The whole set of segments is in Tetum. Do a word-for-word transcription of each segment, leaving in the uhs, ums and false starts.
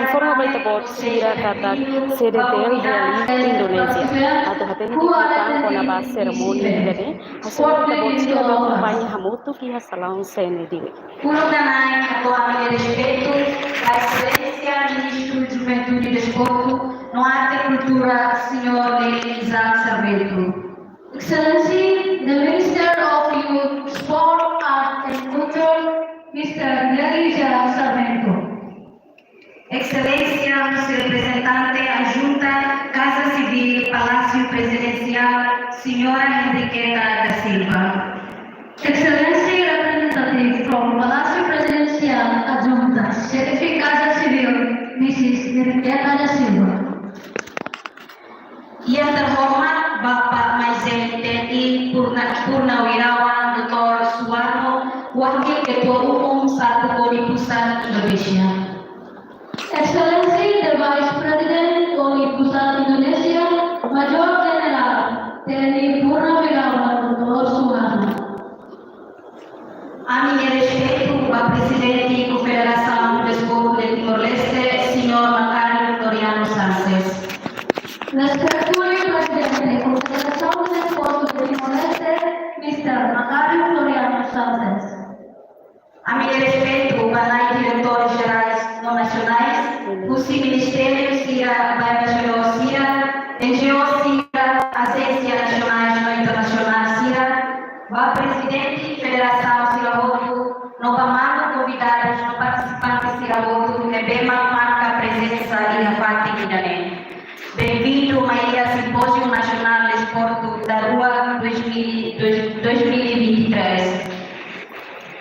informa ba ita-boot sira katak C D T L realiza Indonézia. Atu hatene di'ak liután kona-ba serimónia ida-ne'e, hasoru ita-boot sira bá akompaña hamutuk iha salaun C N D. Uluk nanain hato'o ami-nia respeitu ba Exelénsia Ministru Juventude, Desportu no Arte Kultura, Señór Nelly Jean Sarmento. Excellency, the Minister of Youth, Sport, Art and Culture, Mister Nelly Jean Sarmento. Exelénsia, reprezentante adjunta Kaza Sivíl, Palásiu Prezidensiál, Señora Henriqueta da Silva. Excellency, representative from Palásiu Prezidensiál, adjunta Xefe Kaza Sivíl, Missus Henriqueta da Silva. Yang terhormat Bapak Majen T N I Purna-, Purnawirawan Doktor Suwarno, Wakil Ketua Umum Satu KONI Pusat Indonesia. Excellency, the Vice President KONI Pusat Indonesia, Major General T N I Purnawirawan Doktor Suwarno. Ami-nia respeitu ba Prezidente Konfederasaun Desportu de Timor-Leste, Señór Macario Floriano Sanches. Respectfully, Presidente Confederação de Desporto de Timor-Leste, Mister Macario Floriano Sanches. Ami-nia respeitu ba Nai Diretores Jerais no Nasionais, husi Ministériu sira, ba embaixadór sira, N G O sira, ajénsia nasionais no internasionál sira, ba Prezidente Federasaun sira hotu, no ba maluk konvidadus no partisipante sira hotu ne'ebé mak marka prezensa iha fatin ida-ne'e. Benvindu mai iha Simpóziu Nasionál Desportu da rua dois mil, dois, dois mil e vinte e três.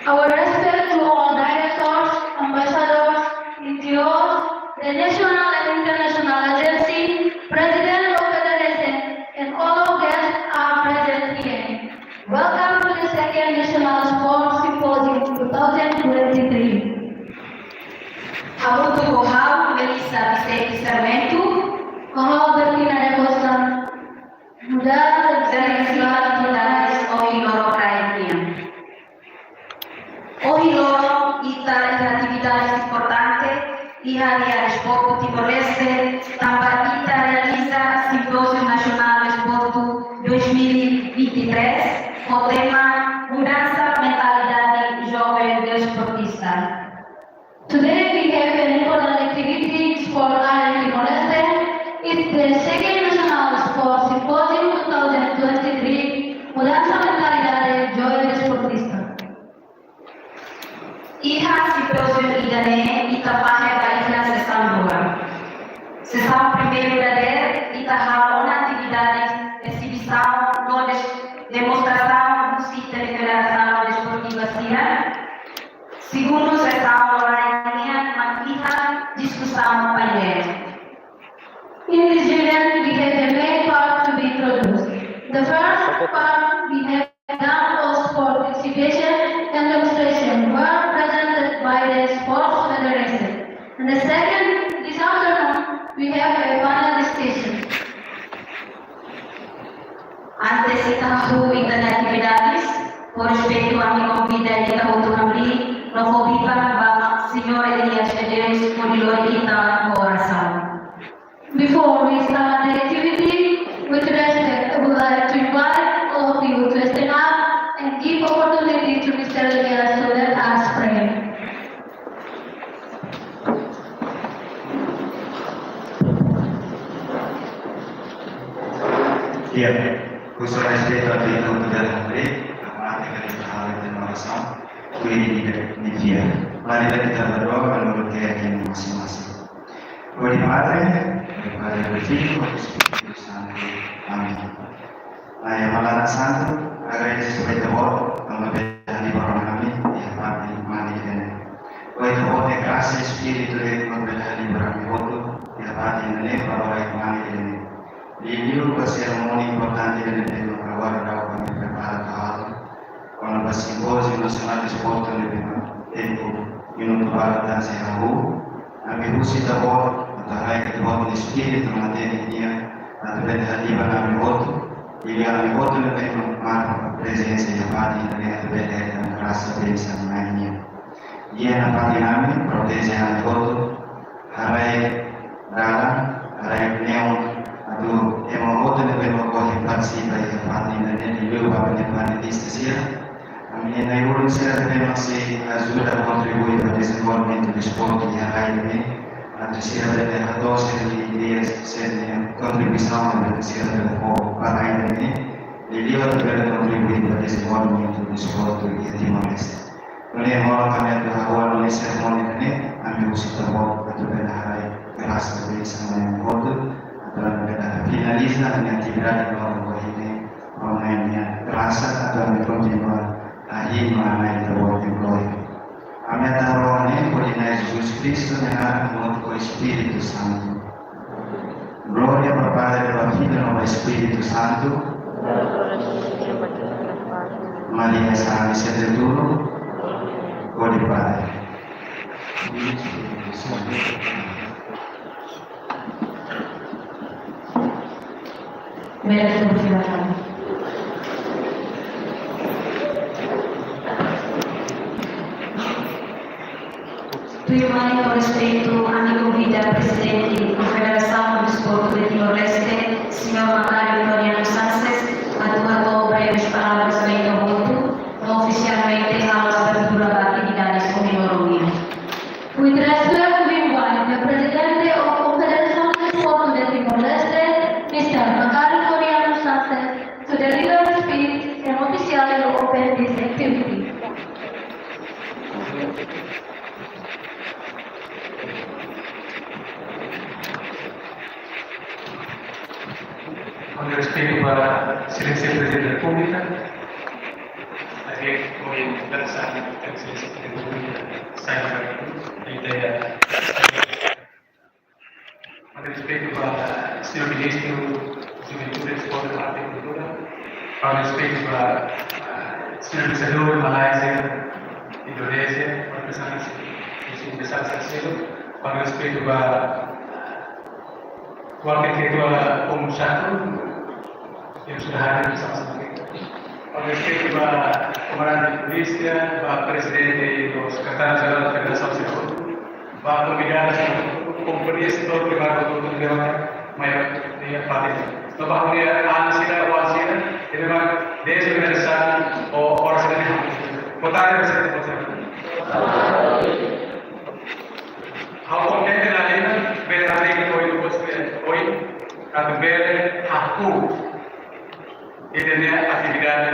Our respect to all directors, ambassadors, N G Os, the national and international agency, president of federation, and all guests are present here. Welcome to the second National Sports Symposium two thousand twenty-three. Hamutuk ho ha'u, Melissa Vicente Sarmento. Ho ha'u, Bertina da Costa. Nu'udar, nu'udar atividades ohin loron rai nian. Ohin loron ita iha atividades importante iha área desportu Timor-Leste, tanba ita realiza Simpóziu Nasionál Desportu dois mil e vinte e três, ho tema Mudansa Mentalidade Joven Desportista. Today we have an important activity in sport area Timor-Leste. It's the second National Sports Symposium two thousand twenty-three, Mudansa Mentalidade Joven Desportista. Iha simpóziu ida-ne'e ita fahe ba iha sesaun rua. Sesaun primeiru dadeer, ita halo ona atividade ezibisaun no des-, demonstrasaun husi Federasaun Desportiva sira. Segundu sesaun loraik nian mak iha diskusaun painél. In this event, we have the main part to be introduced. The first part, we have example sport exhibition and demonstration were presented by the sports federation. And the second, this afternoon, we have a panel discussion. Antes ita hahú ita-nia atividades, ho respeitu ami konvida ita hotu hamriik, no fó biban ba Señór Elias Edeus hodi lori ita ho orasaun. Before we start the activity, with respect, I would like to invite all of you to stand up and give opportunity to Mister Elias to let us pray. Ya, husu respeitu atu ita hotu bele hamriik, aparte que ita halo ita-nia orasaun, tuir ita-nia fé. Mari ita berdoa, menurut keyakinan masing-masing. Glória ao Padre, ao Filho, ao Espírito Santo. Amém. Na'i Aman Laran Santu, agradese ba Ita-Boot, tanba bele halibur ami iha fatin mane ida-ne'e. Ho Ita-Boot nia grasa, Espíritu, Ita-Boot bele halibur ami hotu iha fatin ida-ne'e, ba loraik mane ida-ne'e. Liuliu ba serimónia importante ida-ne'e, Ita-Boot agora daudaun ami prepara ka halo. Kona-ba Simpóziu Nasionál Desportu ne'ebé mak tempu minutu balu tan sei hahú. Ami husu Ita-Boot atu haraik Ita-Boot nia Espíritu matenek nian atu bele halibur ami hotu. Liuliu ami hotu ne'ebé mak marka prezensa iha fatin ida-ne'e atu bele hetan grasa bensaun Na'i nian. Gia nafatin ami, proteje ami hotu. Haraik Atu sira bele hato'o sira-nia ideia, sira-nia kontribuisaun ne'ebé sira bele fó ba rai ne'e, liuliu atu bele kontribui ba dezenvolvimentu desportu iha Timor-Leste. Nune'e mós ami atu hahú ona serimónia ne'e, ami husu Ita-Boot atu bele haraik grasa, bensaun ba ita hotu, atu ami bele finaliza ami-nia atividade no ohin ne'e, ho Na'i nia grasa atu ami kontinua hahi'i Na'i Ita-Boot nia glória. Ami atu rona hodi Na'i Jesus Kristu nia naran hamutuk ho Espíritu Santu. Glória ba Padre, ba Filho no ba Espíritu Santu. Maria Santu sempre dulu. Glória Padre. Bele tuur fila fali. Tuirmai, ho respeitu, ami konvida Prezidente Konfederasaun Desportu de Timor-Leste, señór Macário Floriano Sanches, atu hato'o breves palavras ba ita hotu, no ofisialmente halo abertura ba atividades ohin loron nian. With respect, we invite the President of Confederation of Sport de Timor-Leste, Mister Macário Floriano Sanches, to deliver a speech and officially open this activity. Ho respeitu ba Exelénsia Prezidente da Repúblika, agi ohin bele sai, Exelénsia Prezidente da Repúblika, sai ba ita-nia. Ho respeitu ba Señór Ministru Juventude, Desportu, Arte i Kultura, ho respeitu ba, ah, Señór Embaixadór Malázia, Indonézia, ho respeitu ba Señór Embaixadór Salcedo, ho respeitu ba, ah, kualkér ketua Komun Satu, yang sudah hadir bersama-sama kita. Ho respeitu ba Komandante Polísia, ba Prezidente no Sekretáriu Jerál Federasaun sira hotu, ba konvidadu sira hotu, kompañia setór privadu hotu, hotu lewat mai iha fatin. No ba ha'u-nia an sira, oan sira, ne'ebé mak desde o aniversáriu, o, oras sira ne'e. Boa tarde, Prezidente, boa tarde. Ha'u kontente liu, bele hamutuk ho ita-boot ohin, atu bele hahú ita-nia atividade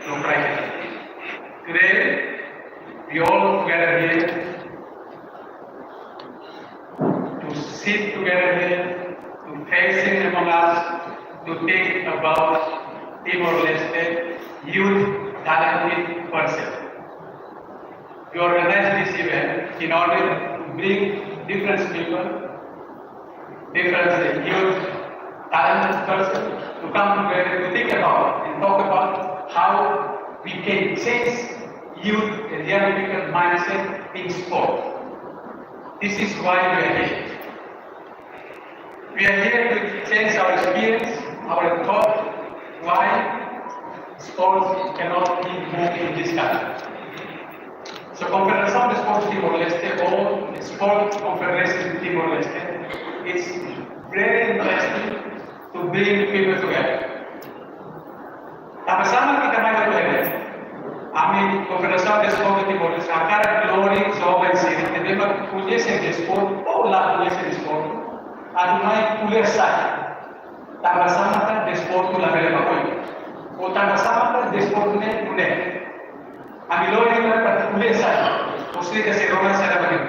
no praia. Today, we all together here to sit together here, to facing among us, to think about Timor-Leste youth talented person. We organize this event in order to bring different people, different youth, talented person to come together to think about and talk about how we can change youth and young people mindset in sport. This is why we are here. We are here to change our experience, our thought, why sports cannot be moved in this country. So, Confederação Desportu Timor-Leste, or Sport Confederation Timor-Leste, is very interesting to bring people together. Tanba sá mak ita mai bá tuir ne'e? Ami Konfederasaun Desportu Timor-Leste hakarak lori joven sira ne'ebé mak koñese desportu ou la koñese desportu, atu mai ko'alia sai. Tanba sá mak desportu labele ba oin? Ou tanba sá mak desportu ne'e nune'e? Ami lori ita para ko'alia sai, ou sira sei rona sai ba oin.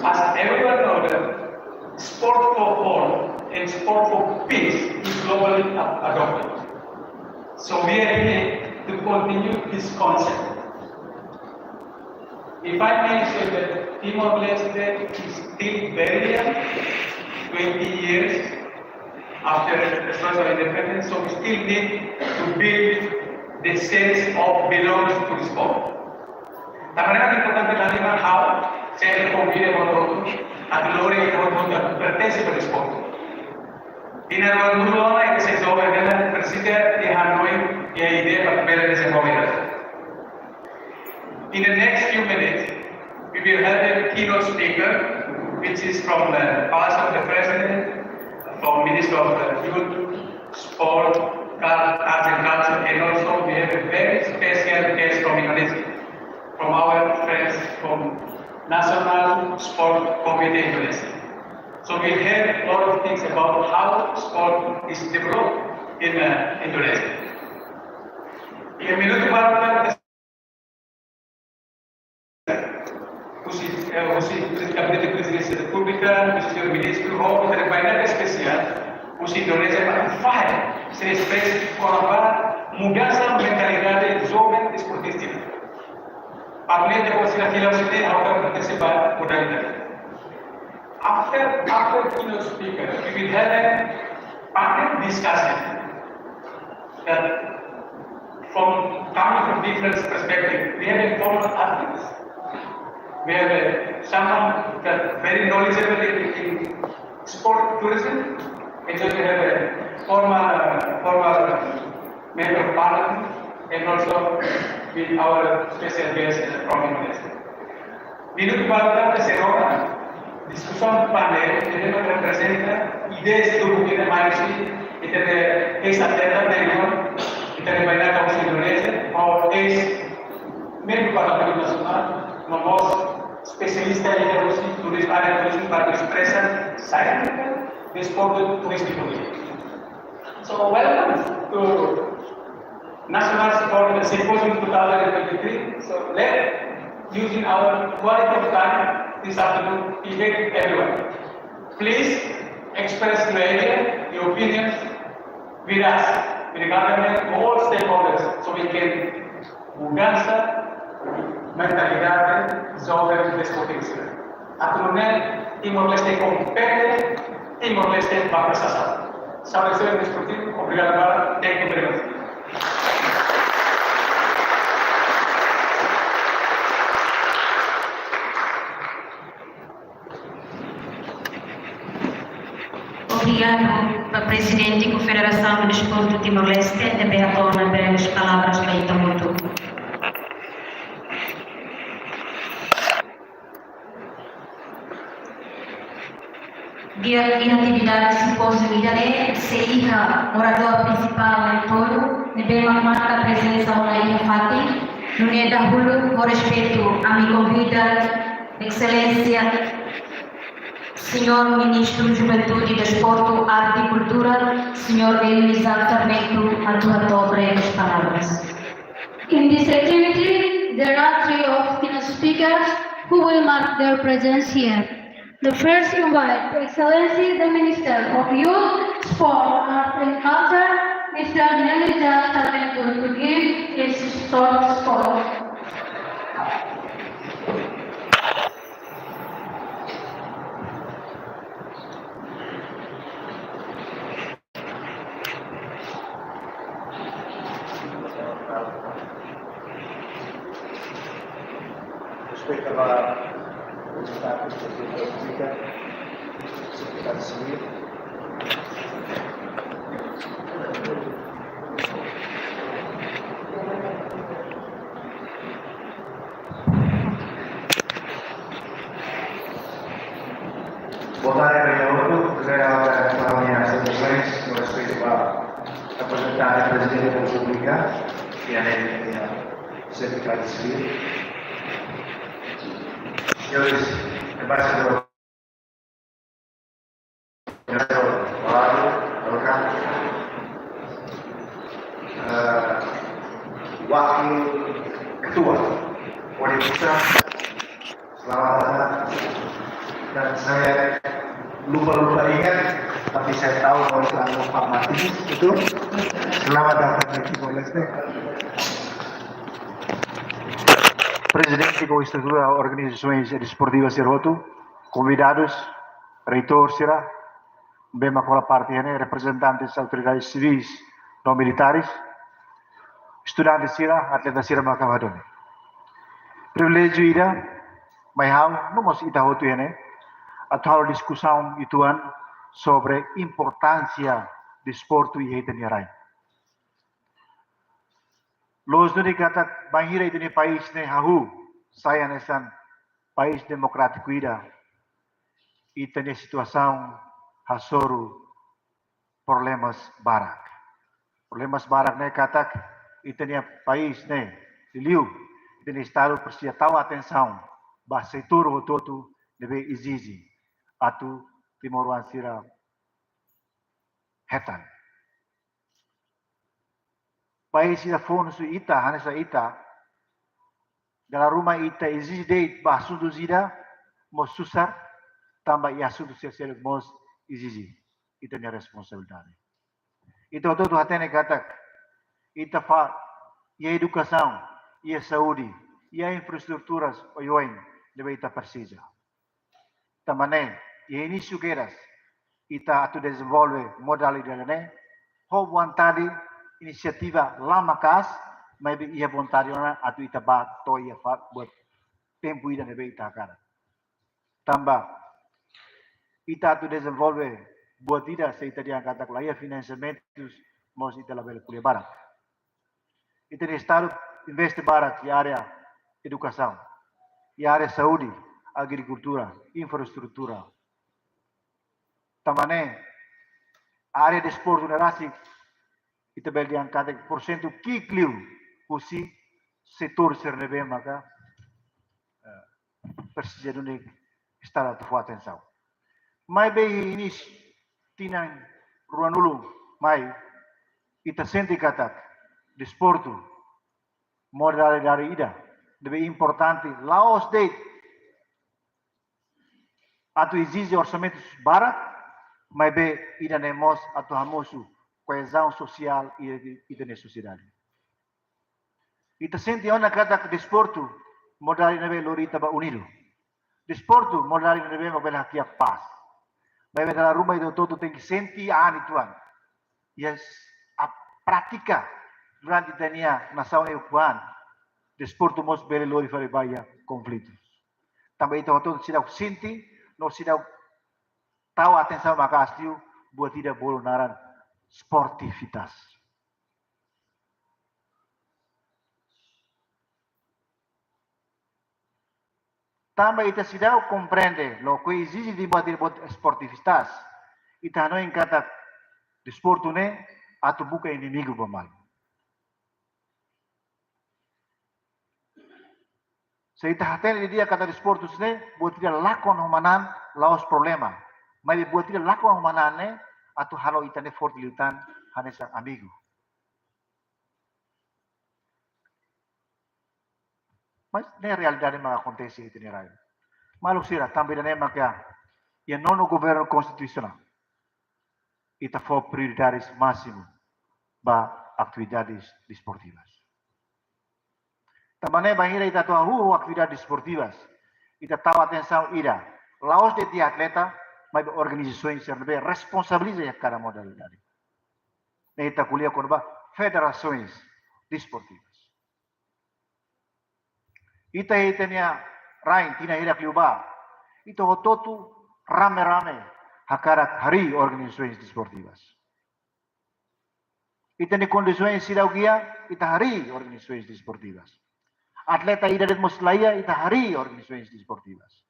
As everyone know that sport for all and sport for peace is globally a-, adopted. So we are here to continue this concept. If I may say that Timor-Leste is still very young, twenty years after the first of independence, so we still need to build the sense of belonging to the sport. Tanba ne'e importante liu mak ha'u sempre konvida ita hotu atu lori ita hotu atu pertense ba desportu. Iha ne'e duni ona ita sei joven ne'e presiza iha hanoin, iha ideia para bele dezenvolve. In the next few minutes, we will have a keynote speaker, which is from the Palace of the President, from Minister of the Youth, Sport, Cul-, Arts and Culture, and also we have a very special guest from Indonesia, from our friends from National Sport Committee Indonesia. So we heard a lot of things about how sport is developed in uh, Indonesia. Iha minutu baru husi, eh, husi Gabinete Prezidénsia Repúblika, husi Señór Ministru, ho ita-nia bainaka espesiál husi Indonézia para fahe sira espésie kona-ba mudansa mentalidade joven desportista. Atu nune'e depois sira fila sini, ha'u hakarak kontesta ba modalidade. After, after keynote speaker, we will have a panel discussion that from coming from different perspective. We have a former athlete. We have a, someone that very knowledgeable in, in sport tourism. And then we have a former, former member of parliament and also with our special guest, uh, from Indonesia. Minutu baru ita sei rona diskusaun panel, ita reprezenta ideias do governu mais ita-nia eis-atleta, ita-nia bainaka husi Indonézia, ho eis-membru Parlamentu Nasionál, no mós espesialista iha turizmu, área turizmu, para espresa saida desportu turístiku. So welcome to National Sport Symposium two thousand twenty-three. So let, using our quality of time this afternoon, invite everyone. Please express your idea, your opinions with us, with the government, all stakeholders, so we can mudansa mentalidade joven desportista. Atu nune'e Timor-Leste kompete, Timor-Leste ba prestasaun. Sabe ser desportivo, obrigadu barak, thank you very much. Obrigadu ba Prezidente Konfederasaun Desportu Timor-Leste, ne'ebé hato'o ona breves palavras ba ita hotu. Di'ak, iha atividade simpóziu ida-ne'e sei iha oradór prinsipál na'in-tolu, ne'ebé mak marka prezensa ona iha fatin, nune'e dahuluk ho respeitu ami konvida Exelénsia Señór Ministru Juventude, Desportu, Arte e Kultura, Señór Dionísio Sarmento, atu hato'o breves palavras. In this activity, there are three of keynote speakers who will mark their presence here. The first invite Excellency the Minister of Youth, Sport, Art and Culture, Mister Dionísio Sarmento, to give his short speech. Respeita ba reprezentante da Repúblika, Sekretáriu Sivil. Boa tarde, Presidente. José Alberto Cláudia Santos Reis, no respeito ba reprezentante Prezidente da Repúblika, iha ne'e, iha Sekretáriu Sivil. Señores embaixadores, Honorable Alkan, eh, Wakil Ketua Polisi, selamat datang. Dan saya lupa-lupa ingat, tapi saya tahu bahwa itu adalah Pak Martinus, betul? Selamat datang di Timor-Leste. Prezidente ho estrutura organizasoens desportivas sira hotu, konvidadus, reitór sira, ne'ebé mak hola parte iha ne'e, reprezentantes autoridades sivis no militares, estudante sira, atleta sira mak ha'u hadomi. Priviléjiu ida mai ha'u, no mós ita hotu iha ne'e, atu halo diskusaun uitoan sobre importánsia desportu iha ita-nia rai. Loos duni katak bainhira ita-nia país ne'e hahú sai hanesan país demokrátiku ida, ita-nia situasaun hasoru problemas barak. Problemas barak ne'e katak ita-nia país ne'e, liuliu ita-nia Estadu presiza tau atensaun ba setór hotu-hotu ne'ebé ezije atu timoroan sira hetan. Ba sira fó husi ita, hanesan ita, dala ruma ita ezije de'it ba asuntu sira mós susar, tanba iha asuntu sira seluk mós ezije ita-nia responsabilidade. Ita hotu-hotu hatene katak ita fó iha edukasaun, iha saúde, iha infraestruturas oioin ne'ebé ita presiza. Tanba ne'e, iha inísiu kedas, ita atu dezenvolve modalidade ne'e, ho vontade, inisiativa la maka'as, maibé iha vontade ona atu ita bá to'o iha fa-, buat tempu ida ne'ebé ita hakarak. Tanba, ita atu dezenvolve buat ida se ita dehan katak la iha finansiamentus, mós ita labele ko'alia barak. Ita-nia Estadu investe barak iha área edukasaun, iha área saúde, agrikultura, infraestrutura. Tanba ne'e, área desportu ne'e rasik, ita bele dehan katak porsentu ki'ik liu husi setór sira ne'ebé maka, eh, presiza duni Estadu atu fó atensaun. Maibé iha inísiu tinan ruanulu mai, ita sente katak desportu modalidade ida ne'ebé importante, la'ós de'it atu ezije orsamentus barak, maibé ida-ne'e mós atu hamosu koezaun sosiál iha ita-nia sosiedade. Ita sente ona katak desportu modalidade ne'ebé lori ita bá unidu. Desportu modalidade ne'ebé mak bele hakiak pás. Maibé dala ruma ita hotu-hotu tenke sente an uitoan. Yes, a prátika durante ita-nia nasaun ne'e ukun an, desportu mós bele lori fali ba iha konflitus. Tanba ita hotu-hotu seidauk sente, no seidauk tau atensaun maka'as liu buat ida bolu naran sportivitas. Tanba ita seidauk komprende loke ezije de'it buat ida, buat sportivitas, ita hanoin katak desportu ne'e atu buka inimigu ba malu. Se ita hatene didi'ak katak desportu ne'e buat ida lakon ho manán, la'ós problema. Maibé buat ida lakon ho manán ne'e atu halo ita ne'e forte liután hanesan amigu. Mas ne'e realidade mak akontese iha ita-nia rai. Maluk sira, tanba ida-ne'e maka iha nonu governu konstitusionál ita fó prioridade másimu ba atividades desportivas. Tanba ne'e bainhira ita atu hahú ho atividades desportivas, ita tau atensaun ida, la'ós de'it atleta, maibé organizasoens sira ne'ebé responsabiliza iha kada modalidade. Ne'e ita ko'alia kona-ba federasoens desportivas. Ita, ita-nia rain tinan hirak liubá, ita hotu-hotu rame-rame hakarak harii organizasoens desportivas. Ita-nia kondisoens seidauk iha, ita harii organizasoens desportivas. Atleta ida de'it mós la iha, ita harii organizasoens desportivas.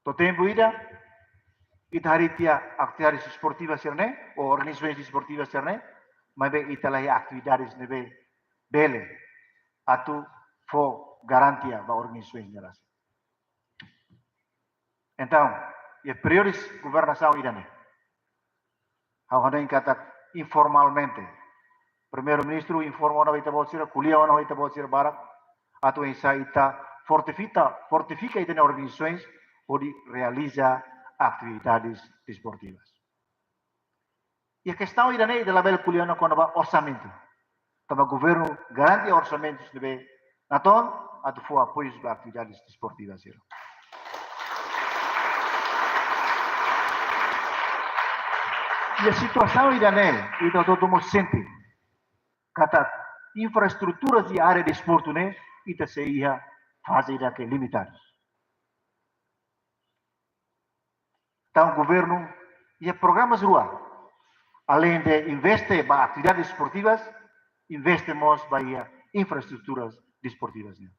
To'o tempu ida, ita harii tiha atividades desportivas sira-ne'e, ou organizasoens desportivas sira-ne'e, maibé ita la iha atividades ne'ebé bele atu fó garantia ba organizasoens ne'e rasik. Entaun, iha períodu governasaun ida-ne'e, ha'u hanoin katak informalmente, Primeiru-Ministru informa ona ba ita-boot sira, ko'alia ona ho ita-boot sira barak, atu oinsá ita fortifika, fortifika ita-nia organizasoens hodi realiza atividades desportivas. Iha kestaun ida-ne'e ita labele ko'alia ona kona-ba orsamentu. Tanba governu garante orsamentus ne'ebé natoon atu fó apoiu ba atividades desportivas sira. Iha situasaun ida-ne'e, ita hotu-hotu mós sente katak infraestruturas iha área desportu ne'e, ita sei iha faze ida ke limitadu. Entaun, governu iha programas rua. Aleinde investe ba atividades desportivas, investe mós ba iha infraestruturas desportivas nian.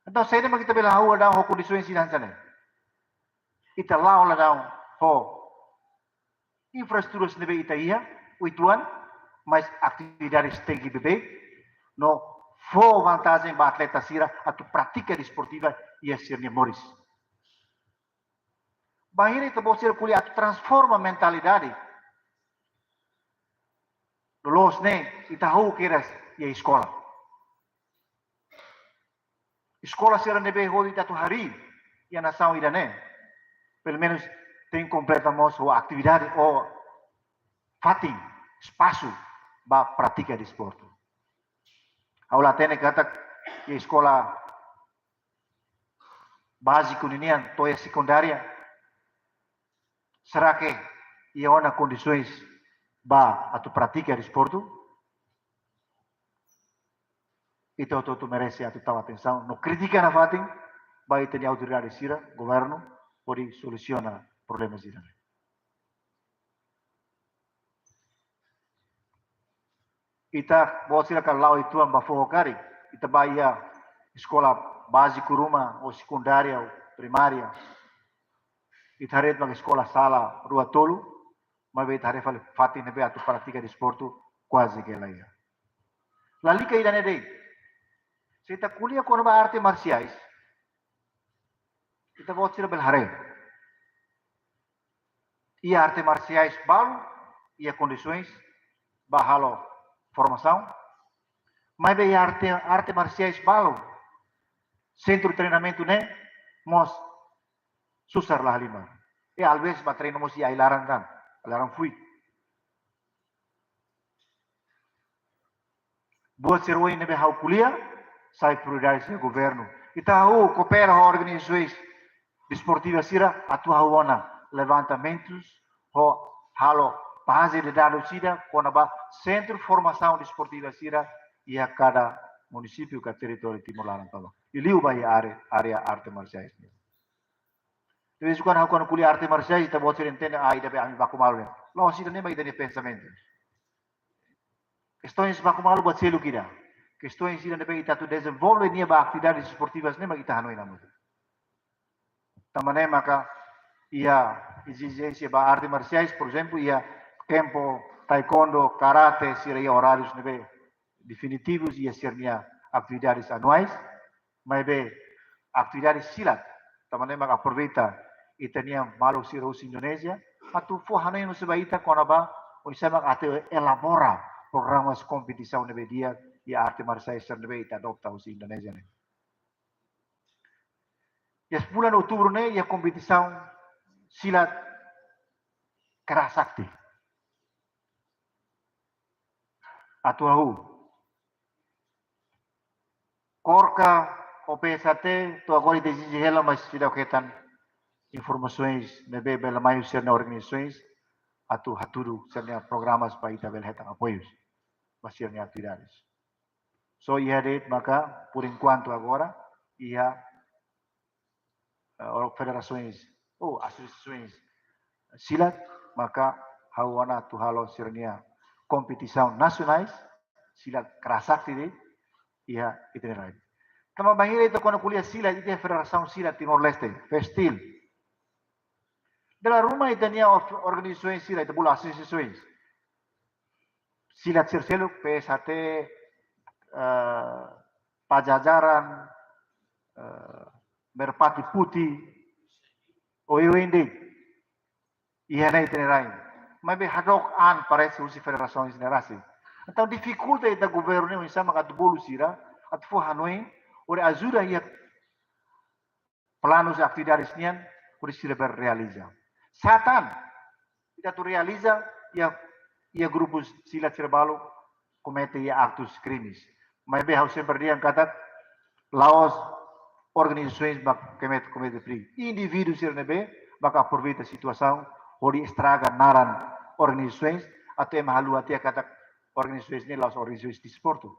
Entaun, saida mak ita bele hahú daudaun ho kondisoens ida hanesan ne'e? Ita la'o daudaun ho infraestruturas ne'ebé ita iha uitoan, mas atividades tenke beibeik, no fó vantajen ba atleta sira atu pratika desportiva iha sira-nia moris. Bainhira ita-boot sira ko'alia atu transforma mentalidade, loloos ne'e ita hahú kedas iha eskola. Eskola sira ne'ebé hodi ita atu harii iha nasaun ida-ne'e, pelumenus tenke kompleta mós ho atividade ou fatin, espasu ba pratika desportu. Ha'u la hatene katak iha eskola báziku ninian to'o iha sekundária, será que iha ona kondisoens ba atu pratika desportu? Ita hotu-hotu merese atu tau atensaun no kritika nafatin ba ita-nia autoridade sira, governu, hodi solusiona problema sira-ne'e. Ita-boot sira ka la'o uitoan ba foho karik, ita bá iha eskola báziku ruma, ou sekundária, ou primária, ita haree mak eskola sala rua tolu, maibé ita haree fali fatin ne'ebé atu pratika desportu kuaze ke la iha. Lalika ida-ne'e de'it. Se ita ko'alia kona-ba arte marsiais, ita-boot sira bele haree iha arte marsiais balu iha kondisoens ba halo formasaun, maibé iha arte, arte marsiais balu, sentru treinamentu ne'e mós susar la halimar. E alvez bá treinu mós iha ai-laran tan, ai-laran fuik. Buat sira ohin ne'ebé ha'u ko'alia sai prioridade husi governu. Ita hahú koopera ho organizasoens desportiva sira atu hahú ona levantamentus, ho halo baze de dadus sira kona-ba sentru formasaun desportiva sira iha kada munisípiu ka territóriu Timor laran tomak, liuliu ba iha área, área arte marsiais. De vez em quando ha'u kuandu ko'alia arte marsiais, ita-boot sira entende, ah, ida be ami baku malu ne'e. La'ós ida-ne'e mak ita-nia pensamentu. Kestoens baku malu buat seluk ida. Kestoens ida ne'ebé ita atu dezenvolve nia ba atividades desportivas ne'e mak ita hanoin hamutuk. Tanba ne'e maka iha ezijénsia ba arte marsiais, por ezemplu, iha kempo, taekwondo, karate, sira iha orárius ne'ebé definitivus iha sira-nia atividades anuais, maibé atividade silat, tanba ne'e maka aproveita ita-nia maluk sira husi Indonézia, atu fó hanoin husi ba ita kona-ba oinsá mak atu elabora programas kompetisaun ne'ebé di'ak iha arte marsiais sira ne'ebé ita adopta husi Indonézia ne'e. Iha fulan Outubru ne'e iha kompetisaun silat Kera Sakti. Atu hahú. KORKA ou P S H T, to'o agora ita ezije hela, mas seidauk hetan informasoens ne'ebé bele mai husi sira-nia organizasoens atu hatudu sira-nia programas para ita bele hetan apoius ba sira-nia atividades. Só iha de'it maka, por enquanto agora, iha, eh, federasoens ou asosiasoens silat maka hahú ona atu halo sira-nia kompetisaun nasionais silat Kera Sakti de'it iha ita-nia rai. Tanba bainhira ita kuandu ko'alia silat, ita iha Federasaun Silat Timor-Leste, FESTIL. Dala ruma ita-nia or-, organizasoens silat, ita bolu asosiasoens silat sira seluk, P S H T, eh, Pajajaran, eh, Merpati Putih, oioin de'it iha ne'e ita-nia rain. Maibé hadook an parese husi federasaun sira rasik. Entaun difikulta ita governu ne'e oinsá mak atu bolu sira, atu fó hanoin, hodi ajuda iha planus atividades nian, hodi sira bele realiza. Sá tan, ita atu realiza, iha, iha grupus silat sira balu komete iha aktus krimes. Maibé ha'u sempre dehan katak, la'ós organizasoens mak komete, komete krime. Indivíduu sira ne'ebé mak aproveita situasaun, hodi estraga naran organizasoens, atu ema haluha tiha katak organizasoens ne'e la'ós organizasoens desportu.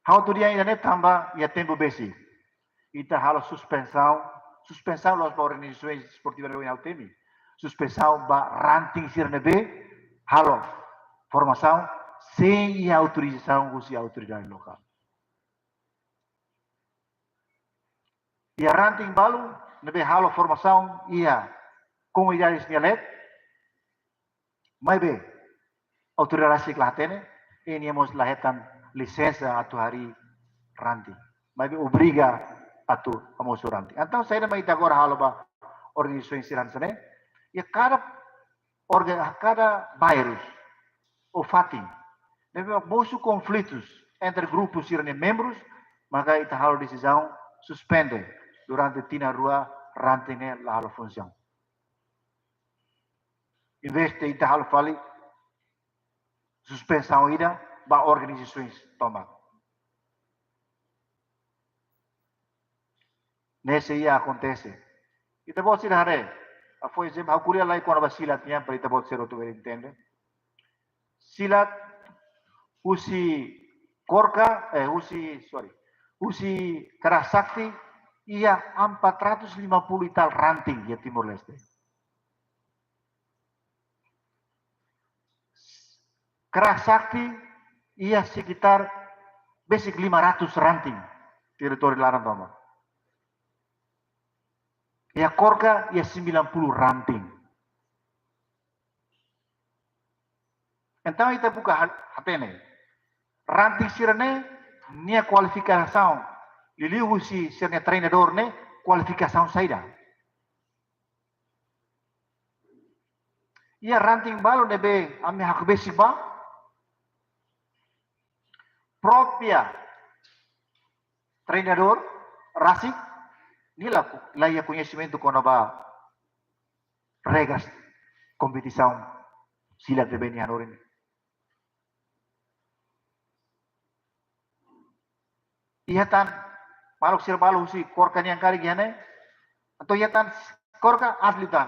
Ha'u atu dehan ida-ne'e tanba iha tempu besik ita halo suspensaun, suspensaun la'ós ba organizasoens desportiva ne'ebé ha'u temi. Suspensaun ba ranting sira ne'ebé halo formasaun sein iha autorizasaun husi autoridade lokál. Iha ranting balu ne'ebé halo formasaun iha komunidade nia leet, Maibé, autoridade sira la hatene, i nia mós la hetan lisensa atu harii ranting. Maibé obriga atu hamosu ranting. Entaun, saida mak ita agora halo ba organizasaun sira hanesan ne'e? Iha kada orga-, kada bairru ou fatin ne'ebé mosu konflitus entre grupu sira-nia membrus, maka ita halo desizaun suspende durante tinan rua ranting ne'e la halo funsaun. Envezde ita halo fali suspensaun ida ba organizasaun tomak. Ne'e sei iha akontese. Ita-boot sira haree. Ha'u fó ezemplu, ha'u ko'alia lai kona-ba Silat nian, para ita-boot sira hotu bele entende. Silat husi Korka, eh, husi, sorry, husi Karaha Sakti iha empat ratus lima puluh i tal ranting iha Timor-Leste. Karaha Sakti iha sekitar besik lima ratus ranting, teritóriu laran tomak. Iha Korka iha sembilan puluh ranting. Entaun ita buka ha-, hatene. Ranting sira-ne'e, nia kualifikasaun, liuliu husi sira-nia treinadór ne'e, kualifikasaun saida? Iha ranting balu ne'ebé ami hakbesik ba, própria treinadór rasik, nia la, la iha koñesimentu kona-ba regras kompetisaun silat ne'ebé nia hanorin. Iha tan maluk sira balu husi Korka nian karik iha ne'e, entaun iha tan Korka atleta.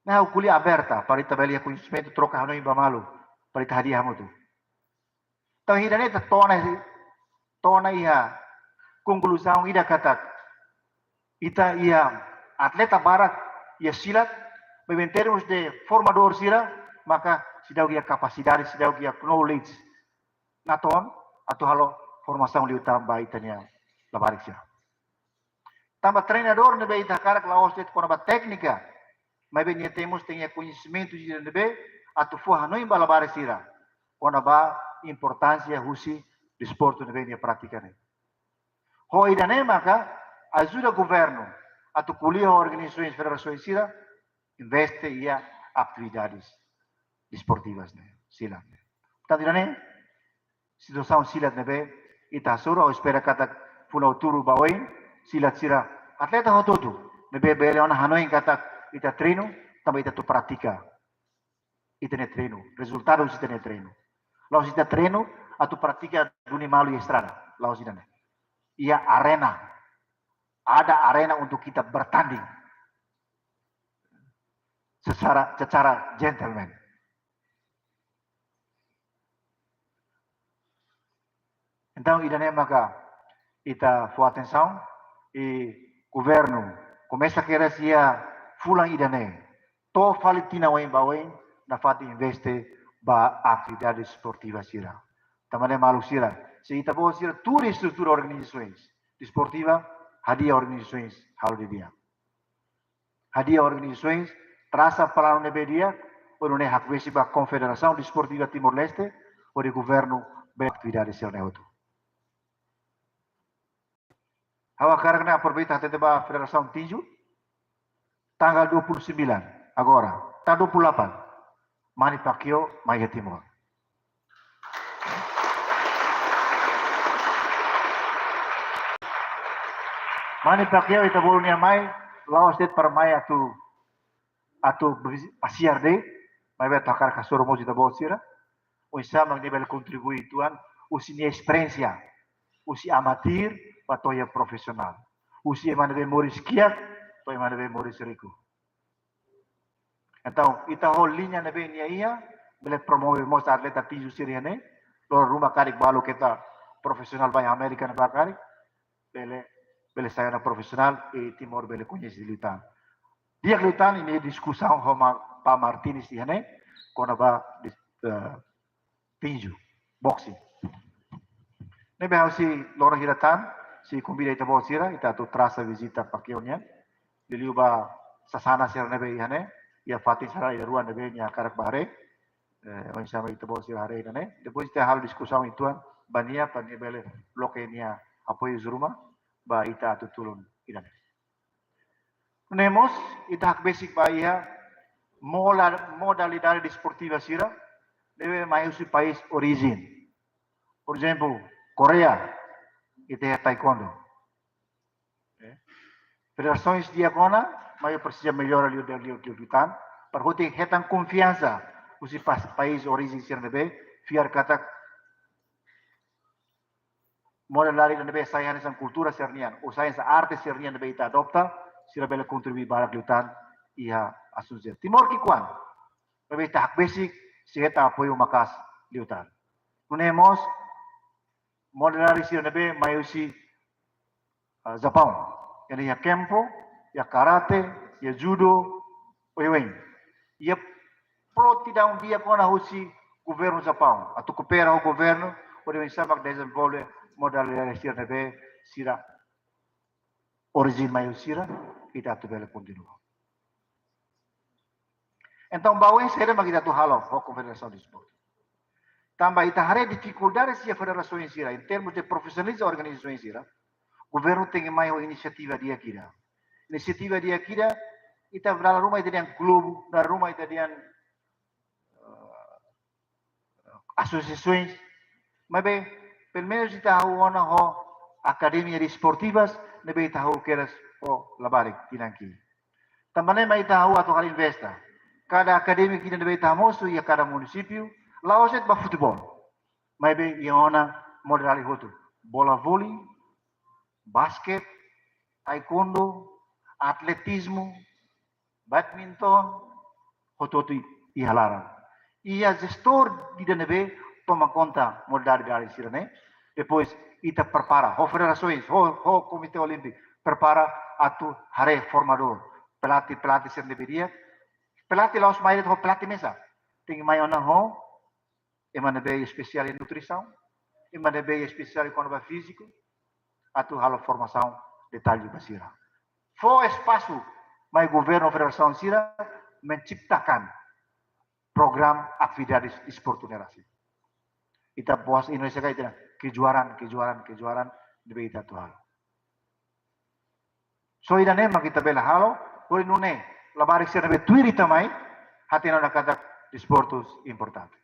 Ne'e ha'u ko'alia aberta, para ita bele iha koñesimentu, troka hanoin ba malu, para ita hadi'a hamutuk. Entaun ida-ne'e ita to'o ona, to'o ona iha konkluzaun ida katak ita iha atleta barak iha silat, maibé em termos de formadór sira, maka seidauk iha kapasidade, seidauk iha knowledge natoon atu halo formasaun liután ba ita-nia labarik sira. Tanba treinadór ne'ebé ita hakarak la'ós de'it kona-ba téknika, maibé nia temos tenke iha koñesimentu ida ne'ebé atu fó hanoin ba labarik sira kona-ba importánsia husi desportu ne'ebé nia pratika ne'e. Ho ida-ne'e maka ajuda governu atu ko'alia ho organizasaun, federasaun sira, investe iha atividades desportivas ne'e, silat ne'e. Portantu, ida-ne'e situasaun silat ne'ebé ita hasoru, ha'u espera katak fulan Outubru ba oin, silat sira, atleta hotu-hotu ne'ebé bele ona hanoin katak ita treinu, tanba ita atu pratika ita-nia treinu, rezultadu husi ita-nia treinu. La'ós ita treinu atu pratika duni malu iha estrada, la'ós ida-ne'e. Iha arena, ada arena untuk kita bertanding secara, secara gentleman. Entaun, ida-ne'e maka ita fó atensaun, i governu komesa kedas iha fulan ida-ne'e, to'o fali tinan oin ba oin, nafatin investe ba atividade desportiva sira. Tanba ne'e maluk sira, se ita-boot sira tuur estrutura organizasaun desportiva, hadi'a organizasaun halo didi'ak. Hadi'a organizasaun trasa planu ne'ebé di'ak, hodi nune'e hakbesik ba Konfederasaun Desportiva Timor-Leste, hodi governu bele atividade sira-ne'e hotu. Ha'u hakarak ne'e aproveita hatete ba Federasaun Tinju, tanggal dua puluh sembilan, agora, tanggal dua puluh delapan, Manny Pacquiao mai iha Timor. Manny Pacquiao ita bolu nia mai, la'ós de'it para mai atu, atu bisi-, pasiar de'it, maibé atu hakarak hasoru mós ita-boot sira. Oinsá mak nia bele kontribui uitoan, husi nia esperiénsia, husi amatir, ba to'o iha profisionál. Husi ema ne'ebé moris kiak, to'o ema ne'ebé moris riku. Entaun, ita ho liña ne'ebé nia iha, bele promove mós atleta tinju sira-ne'e, loron ruma karik balu keta profisionál ba iha Amérika ne'ebá karik, bele, bele sai ona profisionál, i Timor bele koñese liután. Di'ak liután, imi diskusaun ho Ma-, Pa Martins iha ne'e, kona-ba dis-, eh, tinju, boxing. Ne'ebé ha'u sei loron hira tan, sei konvida ita-boot sira, ita atu trasa vizita Pacquiao nian, liuliu ba sasán sira ne'ebé iha ne'e, iha fatin sira ida rua ne'ebé nia hakarak bá haree, eh, oinsá mak ita-boot sira haree ida-ne'e. Depois ita halo diskusaun uitoan ba nia, para nia bele loke nia apoiu husi ruma ba ita atu tulun ida-ne'e. Nune'e mós, ita hakbesik ba iha mola-, modalidade desportiva sira ne'ebé mai husi país orijen. Por ezemplu, Koreia, ita iha taekwondo. Eh? Federasoens di'ak ona, maibé presiza mellora liu, liu, liu, liután, para hotu hetan konfiansa husi pas-, país orijen sira ne'ebé, fiar katak modalidade ne'ebé sai hanesan kultura sira-nian, ou sai hanesan arte sira-nian ne'ebé ita adopta, sira bele kontribui barak liután iha asuntu sira. Timor ki'ikoan, maibé ita hakbesik sei hetan apoiu maka'as liután. Nune'e mós, modalidade sira ne'ebé mai husi, ah, Japaun. Iha ne'e iha kenpo, iha karate, iha judo, oioin. Iha prontidão di'ak ona husi governu Japaun. Atu koopera ho governu, hodi oinsá mak dezenvolve modalidade sira ne'ebé sira orijen mai husi sira, ita atu bele kontinua. Entaun, ba oin saida mak ita atu halo ho Konfederasaun Desportu? Tanba ita haree difikuldade sira federasoens sira, em termos de profesionaliza organizasoens sira, governu tenke mai ho inisiativa di'ak ida. Inisiativa di'ak ida, ita dala ruma ita dehan klubu, dala ruma ita dehan, eh, asosiasoens. Maibé, pelumenus ita hahú ona ho akademia desportivas, ne'ebé ita hahú kedas ho labarik tinan ki'ik. Tanba ne'e mak ita hahú atu halo investa. Kada akademia ki'ik ne'ebé ita hamosu iha kada munisípiu, la'ós de'it ba futeból. Maibé iha ona modalidade hotu. Bola voli, basket, taekwondo, atletizmu, badminton, hotu-hotu iha laran. Iha jestór ida ne'ebé toma konta modalidade sira-ne'e. Depois ita prepara, ho federasoens, ho, ho Komité Olímpiku, prepara atu haree formadór, pelatih, pelatih sira ne'ebé di'ak. Pelatih la'ós mai de'it ho pelatih mesak. Tenke mai ona ho ema ne'ebé espesiál iha nutrisaun, ema ne'ebé espesiál kona-ba fíziku, atu halo formasaun detalle ba sira. Fó espasu mai governu federasaun sira menciptakan program atividades desportu ne'e rasik. Ita buat Indonézia katak ita kejuaraan, kejuaraan, kejuaraan ne'ebé ita atu halo. Só ida-ne'e mak ita bele halo, hodi nune'e labarik sira ne'ebé tuir ita mai hatene ona katak desportu importante.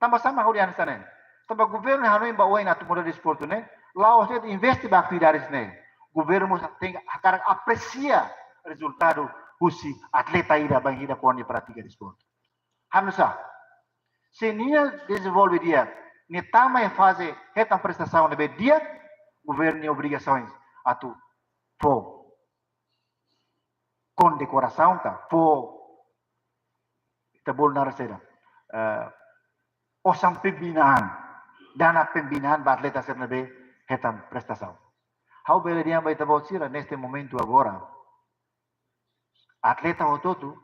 Tanba sá mak ha'u dehan hanesan ne'e? Tanba governu hanoin ba oin atu muda desportu ne'e, la'ós de'it investe ba atividades ne'e. Governu mós tenke hakarak apresia rezultadu husi atleta ida bainhira kuandu nia pratika desportu. Halo nu'usá? Se nia dezenvolve di'ak, nia tama iha faze hetan prestasaun ne'ebé di'ak, governu nia obrigasaun atu fó kondekorasaun ka, fó, ita bolu naran saida, eh, osan pembinaan, dana pembinaan ba atleta sira ne'ebé hetan prestasaun. Ha'u bele dehan ba ita-boot sira, neste momento agora, atleta hotu-hotu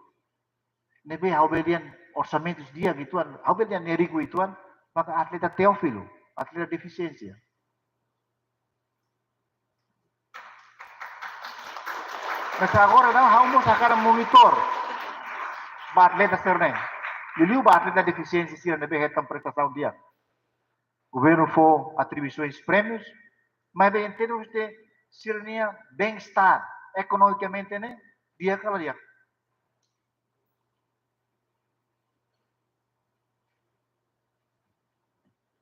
ne'ebé ha'u bele dehan orsamentus di'ak uitoan, ha'u bele dehan ne'e riku uitoan, maka atleta Teófilo, atleta defisiénsia. Mas agora ne'e ha'u mós hakarak monitor ba atleta sira-ne'e. Liuliu ba atleta defisiénsia sira ne'ebé hetan prestasaun di'ak. Governu fó atribuisoens, prémius, maibé em termos de sira-nia bem-estar ekonomikamente ne'e, di'ak ka la di'ak.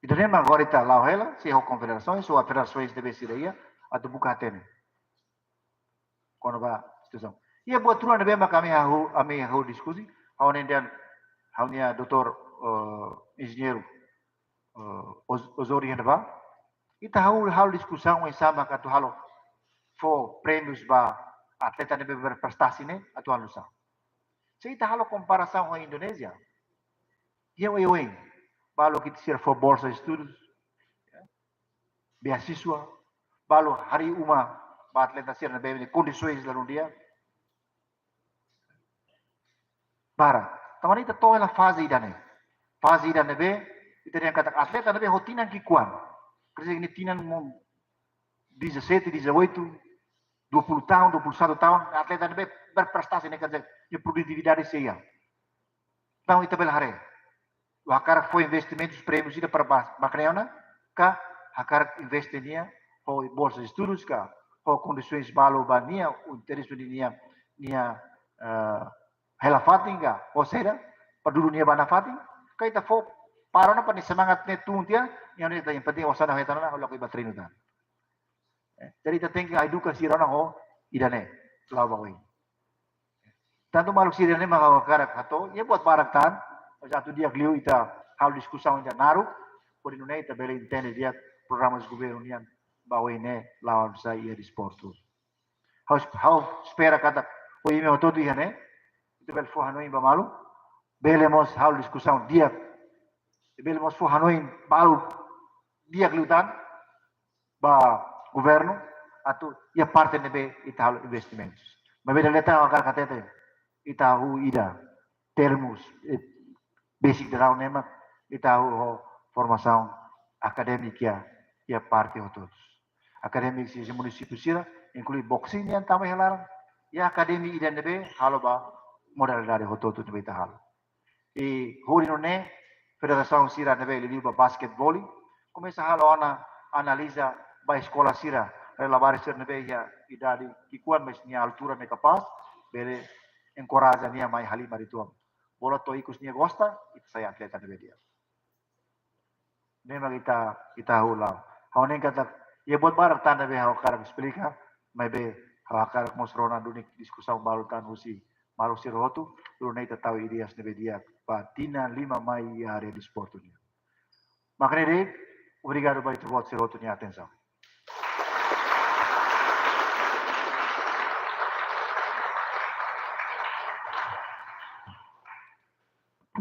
Ida-ne'e mak agora ita la'o hela, sei ho konfederasoens, ou federasoens ne'ebé sira iha, atu buka hatene kona-ba situasaun. Iha buat rua ne'ebé mak ami hahú, ami hahú diskusi, ha'u-nia dehan, ha'u-nia doutór, eh, enjeñeiru, eh, Os-, Osório iha ne'ebá. Ita hahú halo diskusaun oinsá mak atu halo fó prémius ba atleta ne'ebé berprestasi ne'e, atu halo nu'usá? Se ita halo komparasaun ho Indonézia, iha oioin, balu ki'ik sira fó bolsa estudus, beasiswa, balu harii uma ba atleta sira ne'ebé kondisoens la dún di'ak. Barak. Tanba ne'e ita to'o hela faze ida-ne'e. Faze ida ne'ebé, ita dehan katak atleta ne'ebé ho tinan ki'ikoan. Quer dizer, nia tinan mo dezassete, dezoito, dua puluh tahun, dua puluh satu tahun, atleta ne'ebé berprestasi ne'e, quer dizer, nia produtividade sei iha. Entaun, ita bele haree. Hakarak fó investimentus prémiu ida para ba-, ba kneona, ka hakarak investe nia, ho bolsa de estudus ka, ho kondisoens balu ba nia, o interese de nia, nia, eh, hela fatin ka, o sera, para dulu nia ba nafatin, ka ita fó para ona para nia semangat ne'e tun tiha, nia ne'e yang penting osan hetan ona, la'o ba treinu tan. Eh, jadi ita tenke eduka sira ona ho ida-ne'e, la'o ba oin. Tantu maluk sira ne'e mak ha'u hakarak hato'o, iha buat barak tan, mas atu di'ak liu ita halo diskusaun ida naruk, hodi nune'e ita bele entende di'ak programa governu nian ba oin ne'e la'o sai iha desportu. Ha'u, ha'u espera katak, ohin imi hotu-hotu iha ne'e, ita bele fó hanoin ba malu, bele mós halo diskusaun di'ak, bele mós fó hanoin balu di'ak liután ba governu, atu iha parte ne'ebé ita halo investimentus. Maibé dala ida ha'u hakarak hatete, ita hahú ida termus, eh, basic daudaun ne'e mak, ita hahú ho formasaun akadémika iha, iha parte hotu-hotu. Akadémika iha munisípiu sira, inklui boxing nian tama iha laran, iha akademia ida ne'ebé halo ba modalidade hotu-hotu ne'ebé ita halo. I hodi nune'e federasaun sira ne'ebé liuliu ba basketvóli komesa halo ona analiza ba eskola sira, rela barak sira ne'ebé iha idade ki'ikoan, mas nia altura ne'e kapás, bele enkoraja nia mai halimar uitoan. Bola to'o ikus nia gosta, ita sai atleta ne'ebé di'ak. Ne'e mak ita, ita hahú la'o. Ha'u hanoin katak, iha buat barak tan ne'ebé ha'u hakarak esplika, maibé ha'u hakarak mós rona duni diskusaun balu tan husi maluk sira hotu, duni ita tau ideias ne'ebé di'ak ba tinan lima mai iha área desportu nian. Mak ne'e de'it, obrigadu ba ita-boot sira hotu nia atensaun.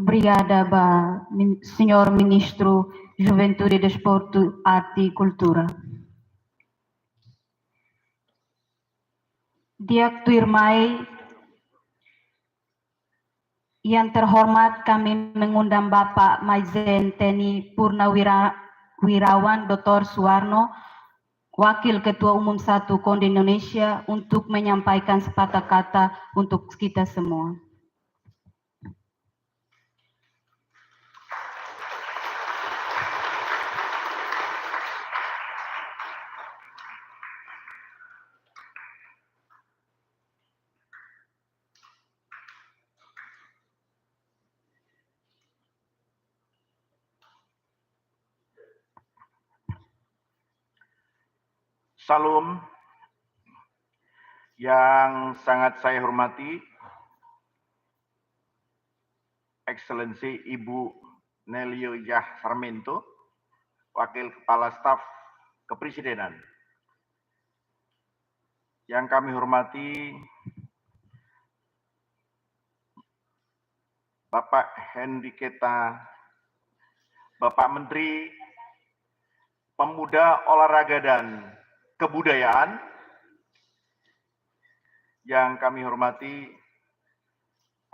Obrigada ba min-, señór Ministru Juventude, Desportu, Arte i Kultura. Di'ak, tuirmai yang terhormat, kami mengundang Bapak Maizen Teni Purnawira-, Wirawan, Doktor Suwarno, Wakil Ketua Umum Satu KONDI Indonesia, untuk menyampaikan sepatah kata untuk kita semua. Shalom. Yang sangat saya hormati, Excellency Ibu Nelio Yah Sarmento, Wakil Kepala Staf Kepresidenan. Yang kami hormati, Bapak Henriqueta, Bapak Menteri Pemuda, Olahraga, dan Kebudayaan. Yang kami hormati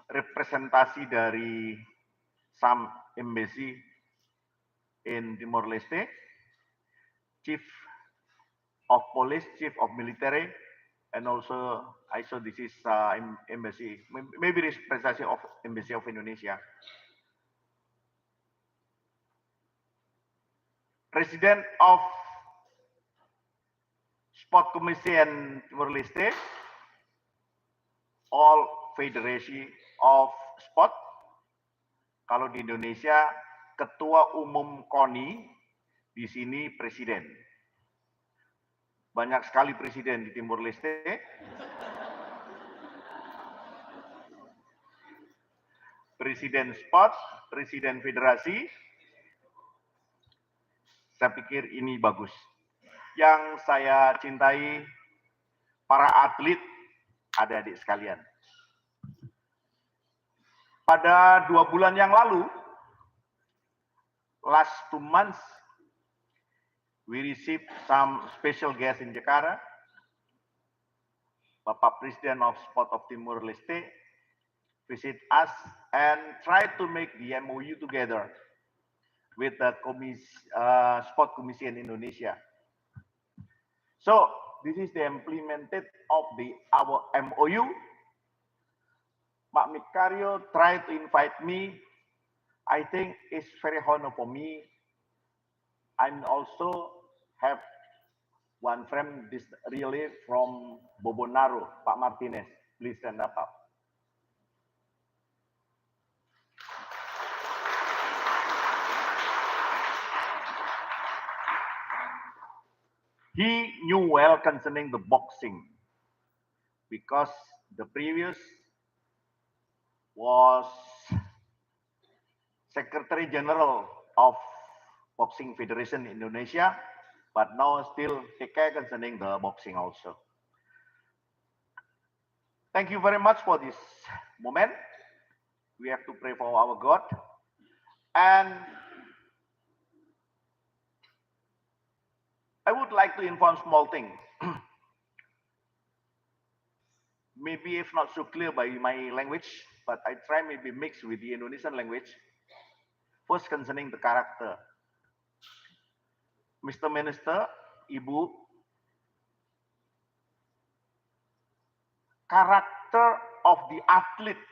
representasi dari some embassy in Timor-Leste, Chief of Police, Chief of Military, and also I saw this is, uh, em-, embassy, may-, maybe representative of Embassy of Indonesia. President of Sport Commission Timor-Leste, all Federation of Sport. Kalau di Indonesia, Ketua Umum KONI, di sini Presiden. Banyak sekali presiden di Timor-Leste. Presiden sport, presiden federasi. Saya pikir ini bagus. Yang saya cintai, para atlet, adik-adik sekalian. Pada dua bulan yang lalu, last two months, we received some special guest in Jakarta. Bapak President of Sport of Timor-Leste visit us and try to make the M O U together with the commis-, uh, Sport Commission Indonesia. So, This is the implemented of the our M O U. Pak Mikario tried to invite me. I think it's very honor for me. I'm also have one friend this really from Bobonaro, Pak Martinez. Please stand up, Pak. He knew well concerning the boxing because the previous was Secretary General of Boxing Federation Indonesia, but now still take care concerning the boxing also. Thank you very much for this moment. We have to pray for our God. And I would like to inform small thing. Maybe if not so clear by my language, but I try maybe mix with the Indonesian language. First, concerning the character. Mister Minister, Ibu, character of the athlete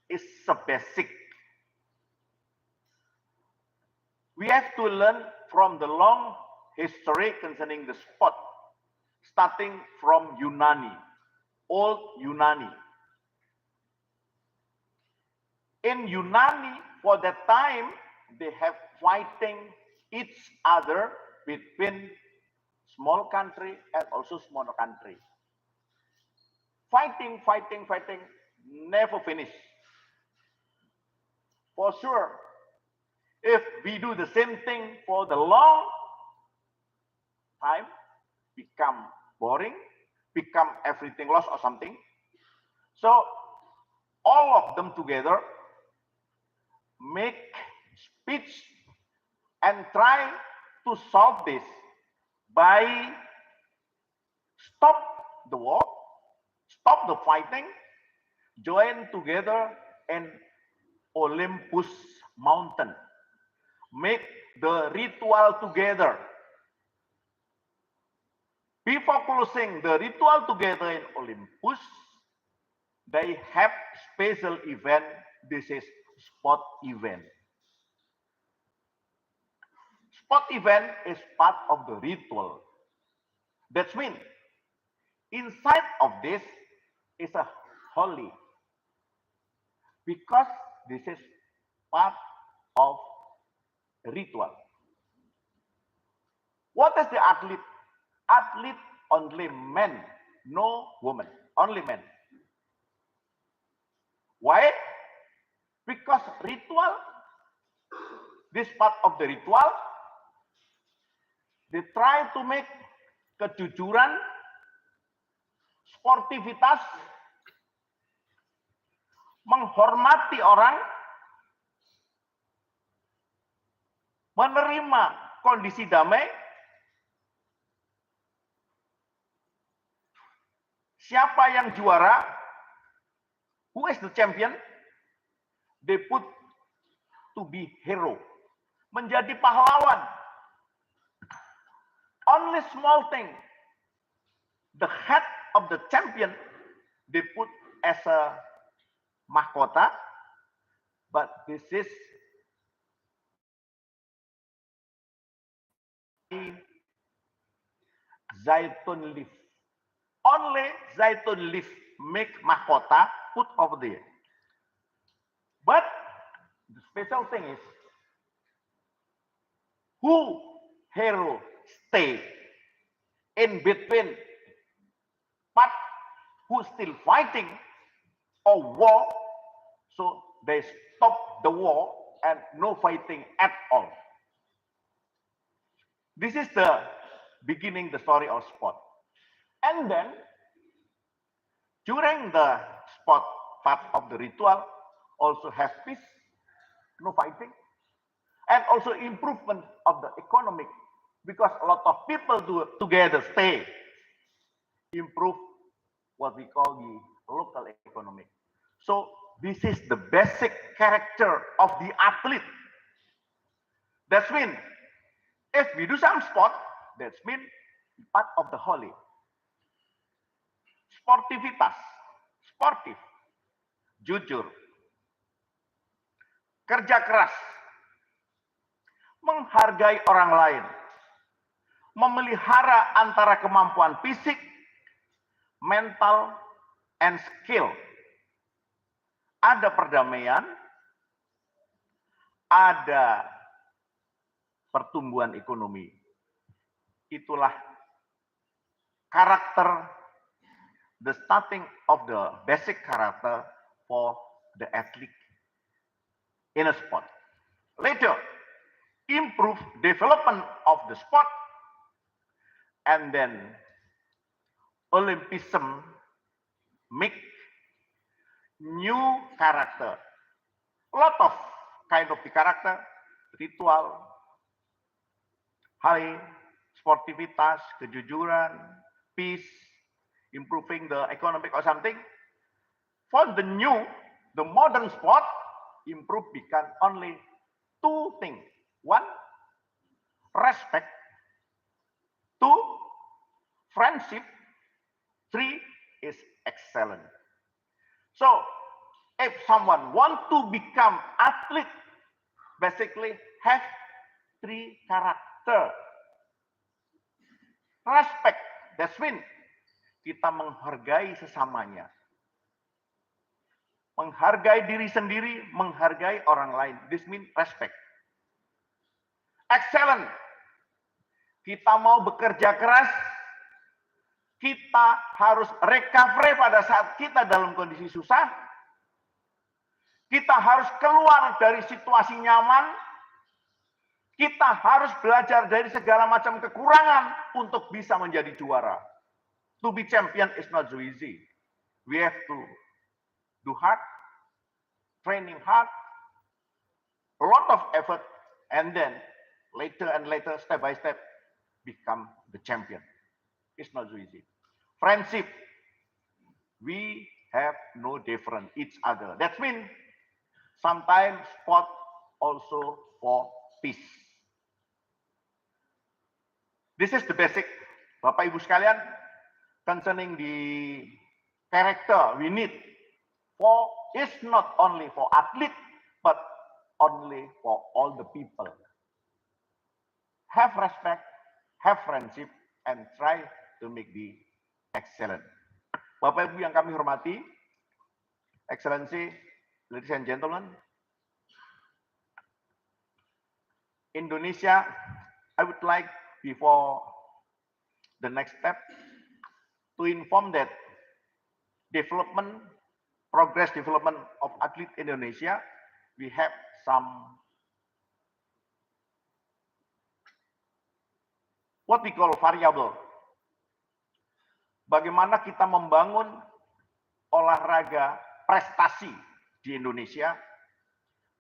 is a basic. We have to learn from the long history concerning the sport, starting from Yunani, old Yunani. In Yunani, for that time, they have fighting each other between small country and also small country. Fighting, fighting, fighting, never finish. For sure, if we do the same thing for the long time, become boring, become everything lost or something. So all of them together make speech and try to solve this by stop the war, stop the fighting, join together in Olympus Mountain, make the ritual together. Before closing the ritual together in Olympus, they have special event. This is sport event. Sport event is part of the ritual. That's mean, inside of this is a holy, because this is part of ritual. What is the athlete? Athlete only men, no woman, only men. Why? Because ritual, this part of the ritual, they try to make kejujuran, sportivitas, menghormati orang, menerima kondisi damai, siapa yang juara, who is the champion, they put to be hero, menjadi pahlawan. Only small thing, the head of the champion, they put as a mahkota, but this is zaitun leaf. Only zaitun leaf make mahkota put over there. But the special thing is, who hero stay in between part who still fighting or war, so they stop the war and no fighting at all. This is the beginning the story of sport. And then during the sport part of the ritual, also have peace, no fighting, and also improvement of the economic, because a lot of people do together stay, improve what we call the local economy. So this is the basic character of the athlete. That's mean, if we do some sport, that's mean part of the holy. Sportivitas, sportif, jujur, kerja keras, menghargai orang lain, memelihara antara kemampuan fisik, mental, and skill. Ada perdamaian, ada pertumbuhan ekonomi. Itulah karakter, the starting of the basic character for the athlete in a sport. Later, improve development of the sport, and then Olympism make new character. Lot of kind of the character, ritual, high, sportivitas, kejujuran, peace, improving the economic or something. For the new, the modern sport, improve become only two things. One, respect. Two, friendship. Three is excellent. So, if someone want to become athlete, basically have three character. Respect, that's mean kita menghargai sesamanya. Menghargai diri sendiri, menghargai orang lain. This mean respect. Excellent. Kita mau bekerja keras, kita harus recovery pada saat kita dalam kondisi susah. Kita harus keluar dari situasi nyaman. Kita harus belajar dari segala macam kekurangan untuk bisa menjadi juara. To be champion is not so easy. We have to do hard, training hard, a lot of effort, and then later and later, step by step, become the champion. It's not so easy. Friendship, we have no different each other. That means sometimes sport also for peace. This is the basic, Bapak Ibu sekalian, concerning the character we need for, it's not only for athlete, but only for all the people. Have respect, have friendship, and try to make the excellent. Bapak Ibu yang kami hormati, Excellency, ladies and gentlemen, Indonesia, I would like, before the next step, to inform that development, progress development of athlete Indonesia, we have some what we call variable. Bagaimana kita membangun olahraga prestasi di Indonesia,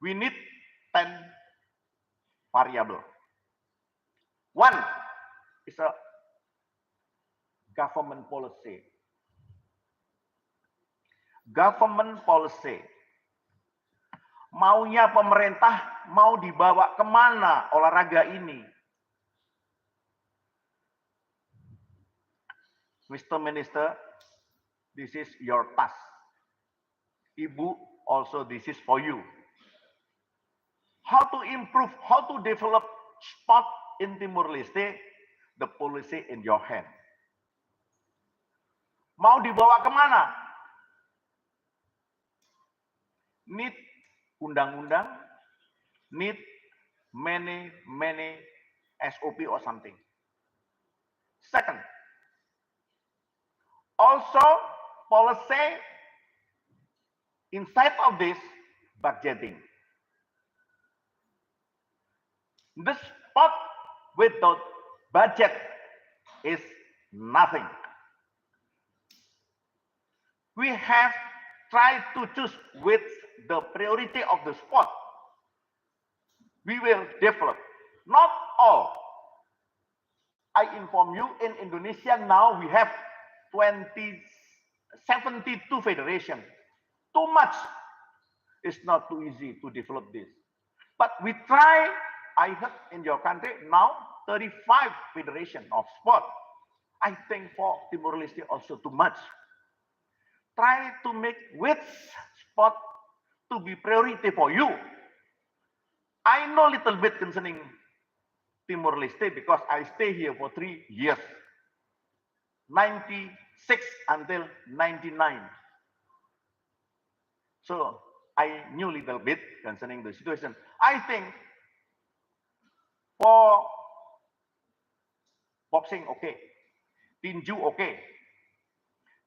we need ten variable. One is a government policy. Government policy. Maunya pemerintah mau dibawa kemana olahraga ini? Mister Minister, this is your task. Ibu, also this is for you. How to improve, how to develop sport in Timor-Leste, the policy in your hand. Mau dibawa kemana? Need undang-undang, need many, many S O P or something. Second, also policy inside of this budgeting. The sport without budget is nothing. We have tried to choose with the priority of the sport. We will develop. Not all. I inform you, in Indonesia now we have twenty, seventy-two federation. Too much. It's not too easy to develop this. But we try, I heard in your country now thirty-five federation of sport. I think for Timor-Leste also too much. Try to make which sport to be priority for you. I know little bit concerning Timor-Leste because I stay here for three years, ninety-six until ninety-nine. So I knew little bit concerning the situation. I think for boxing okay, tinju okay,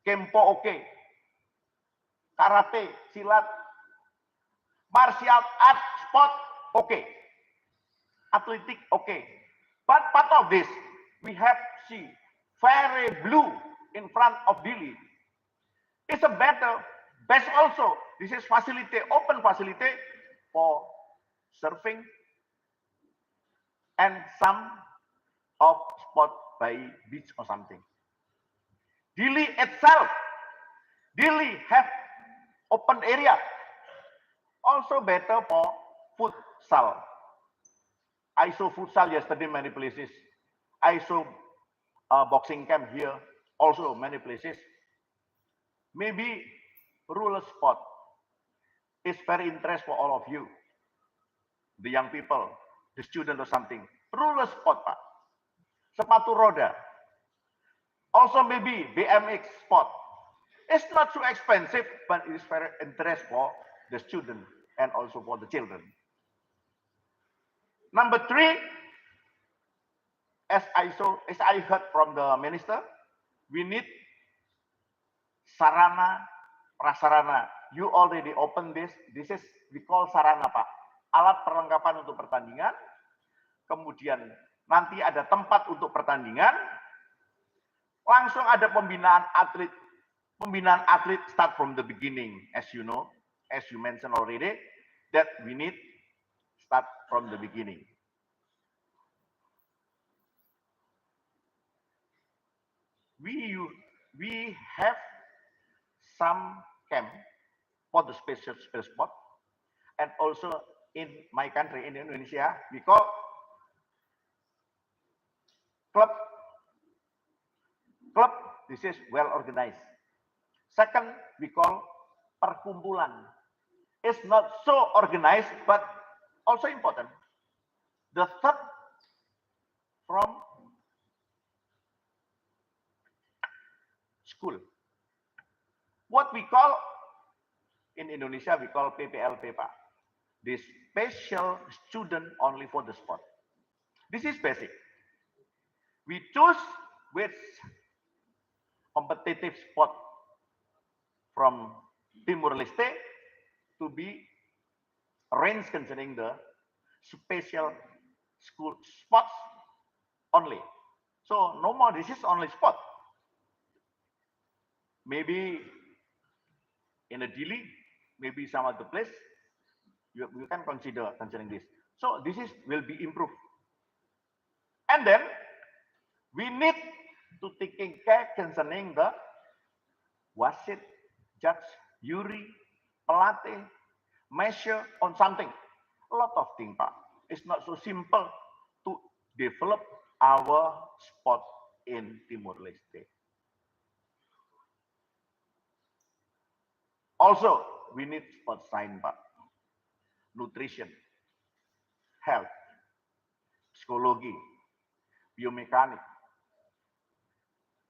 kempo okay, karate, silat, martial art, sport okay, athletic okay. But part of this, we have see very blue in front of Dili. It's a better, best also. This is facility, open facility for surfing and some of sport by beach or something. Dili itself, Dili have open area, also better for futsal. I saw futsal yesterday many places. I saw a boxing camp here also many places. Maybe rural sport is very interest for all of you, the young people, the student or something. Rural sport, Pak. Sepatu roda. Also maybe B M X sport. It's not too expensive, but it's very interest for the student and also for the children. Number three, as I saw, as I heard from the minister, we need sarana, prasarana. You already open this. This is we call sarana, Pak. Alat perlengkapan untuk pertandingan. Kemudian nanti ada tempat untuk pertandingan. Langsung ada pembinaan atlet. Pembinaan atlet start from the beginning, as you know, as you mentioned already, that we need start from the beginning. We u- we have some camp for the special special sport, and also in my country in Indonesia, we call club. Club, this is well organized. Second, we call perkumpulan. It's not so organized, but also important. The third from school. What we call in Indonesia, we call P P L P, Pak. This special student only for the sport. This is basic. We choose which competitive sport from Timor-Leste to be arranged concerning the special school sports only. So no more, this is only sport. Maybe in a Dili, maybe some other place, you, you can consider concerning this. So this is will be improved. And then we need to taking care concerning the wasit, judge, juri, pelatih, measure on something. A lot of things, Pak. It's not so simple to develop our sport in Timor-Leste. Also, we need sport science, Pak. Nutrition, health, psikologi, biomekanik,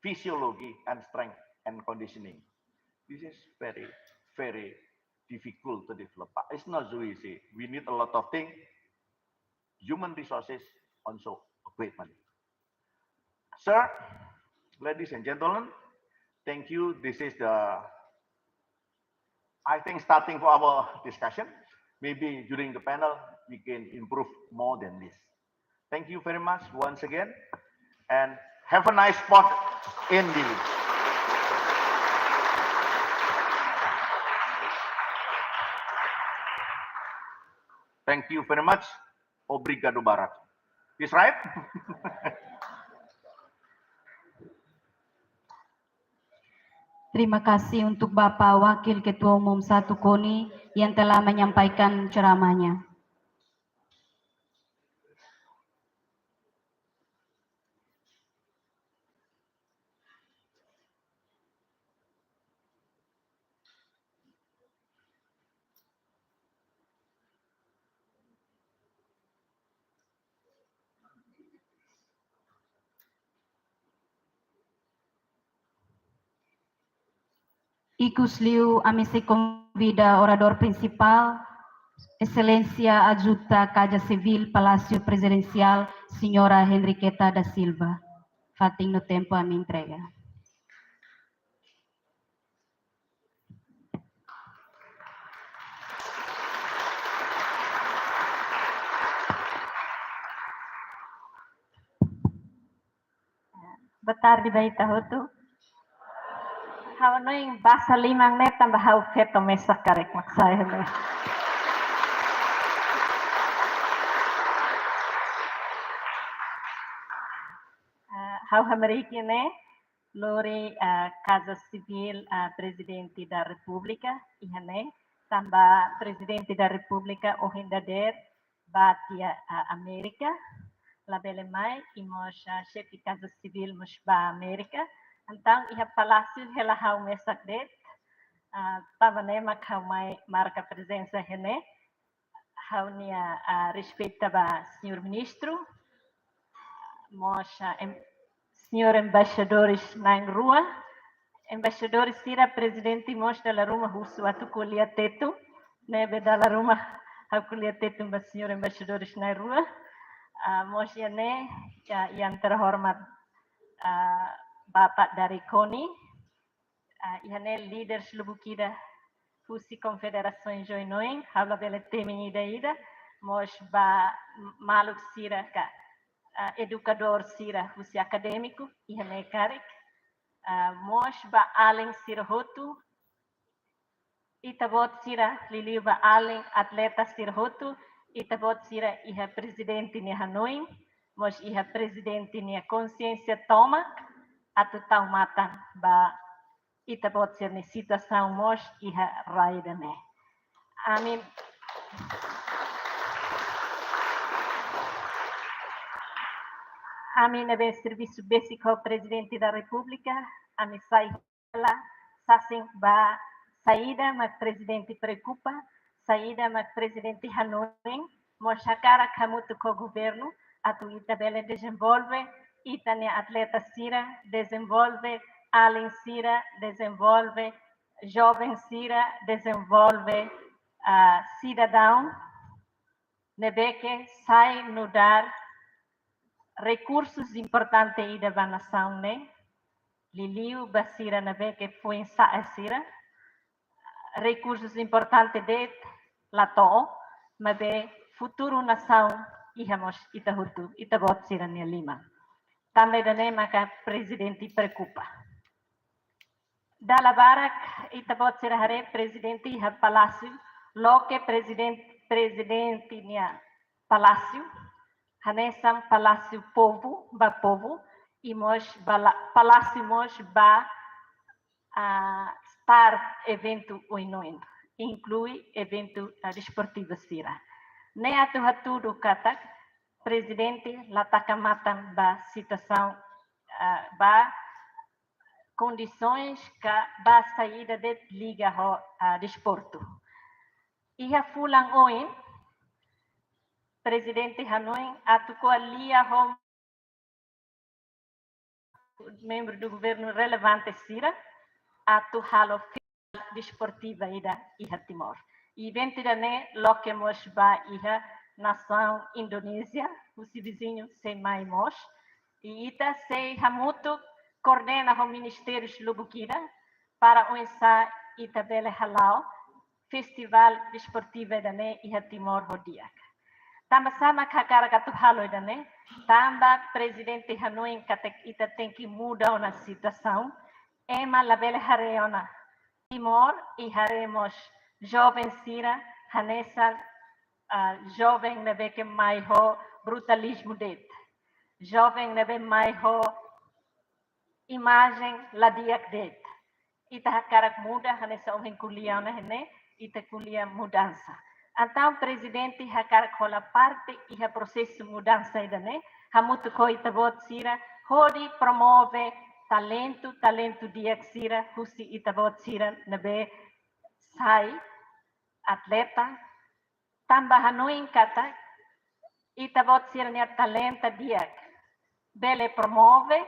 physiology, and strength and conditioning. This is very, very difficult to develop. But it's not so easy. We need a lot of things, human resources, also equipment. Sir, ladies and gentlemen, thank you. This is the, I think, starting for our discussion. Maybe during the panel, we can improve more than this. Thank you very much once again, and have a nice sport in Dili. Thank you very much. Obrigado barak. Is right? Terima kasih untuk Bapak Wakil Ketua Umum satu koni yang telah menyampaikan ceramahnya. Ikus liu ami sei konvida oradór prinsipál, Exelénsia Adjunta Kaza Sivíl Palásiu Prezidensiál, Señora Henriqueta da Silva. Fatin no tempu ami entrega. Boa tarde ba ita hotu. Ha'u hanoin basa liman ne'e tanba ha'u feto mesak karik mak sai ne'e. Ah, ha'u hamriik ne'e lori, ah, Kaza Sivíl, ah, Prezidente da Repúblika, iha ne'e, tanba Prezidente da Repúblika ohin dadeer bá tiha, ah, Amérika, labele mai, i mós, ah, Xefe Kaza Sivíl mós bá Amérika. Entaun, iha Palásiu hela ha'u mesak de'it, ah, tanba ne'e mak ha'u mai marka prezensa iha ne'e. Ha'u-nia, ah, respeitu ba Señór Ministru, mós, ah, em-, Señór Embaixadores na'in-rua, embaixadores sira, Prezidente mós dala ruma husu atu ko'alia Tetun, ne'ebé dala ruma ha'u ko'alia Tetun ba Señór Embaixadores na'in-rua, ah, mós iha ne'e, iha, iha terhormat, ah, Bapak dari koni, ah, iha ne'e líderes lubuk ida husi Konfederasaun Joven Oin, ha'u labele temi ida-ida, mós ba maluk sira ka, ah, edukadór sira husi akadémiku, iha ne'e karik, ah, mós ba alin sira hotu, ita-boot sira, liuliu ba alin atleta sira hotu, ita-boot sira iha Prezidente nia hanoin, mós iha Prezidente nia konsiénsia tomak, atu tau matan ba ita-boot sira-nia situasaun mós iha rai ida-ne'e. Ami, ami ne'ebé servisu besik ho Prezidente da Repúblika, ami sai hela sasin ba saida mak Prezidente preokupa, saida mak Prezidente hanoin, mós hakarak hamutuk ho governu, atu ita bele dezenvolve ita-nia atleta sira, dezenvolve alin sira, dezenvolve joven sira, dezenvolve, ah, sidadaun ne'ebé ke sai nu'udar rekursus importante ida ba nasaun ne'e, liuliu ba sira ne'ebé ke foin-sa'e sira, rekursus importante de'it la to'o, maibé futuru nasaun iha mós ita hotu, ita-boot sira-nia liman. Tanba ida-ne'e maka Prezidente preokupa. Dala barak, ita-boot sira haree Prezidente iha Palásiu, loke Prezidente, Prezidente nia Palásiu, hanesan Palásiu Povu, ba povu, i mós bala-, Palásiu mós ba, ah, start eventu oin-oin, inklui eventu, ah, desportivu sira. Ne'e atu hatudu katak Prezidente la taka matan ba situasaun, ah, ba kondisoens ka ba saida de'it liga ho, ah, desportu. Iha fulan oin, Prezidente hanoin atu ko'alia ho membru do governu relevante sira atu halo festival desportiva ida iha Timor. Eventu ida-ne'e loke mós ba iha nasaun Indonézia, husi viziñu sei mai mós. I ita sei hamutuk koordena ho ministériu lubuk ida para oinsá ita bele hala'o festival desportivu ida-ne'e iha Timor ho di'ak. Tanba sá mak hakarak atu halo ida-ne'e, tanba Prezidente hanoin katak ita tenke muda ona situasaun, ema labele haree ona Timor i haree mós joven sira hanesan, ah, joven ne'ebé ke mai ho brutalizmu de'it. Joven ne'ebé mai ho imajen la di'ak de'it. Ita hakarak muda, hanesan ohin ko'alia ona ne'e, ita ko'alia mudansa. Entaun Prezidente hakarak hola parte iha prosesu mudansa ida-ne'e, hamutuk ho ita-boot sira, hodi promove talentu, talentu di'ak sira, husi ita-boot sira ne'ebé sai atleta, tanba hanoin katak ita-boot sira-nia talenta di'ak bele promove,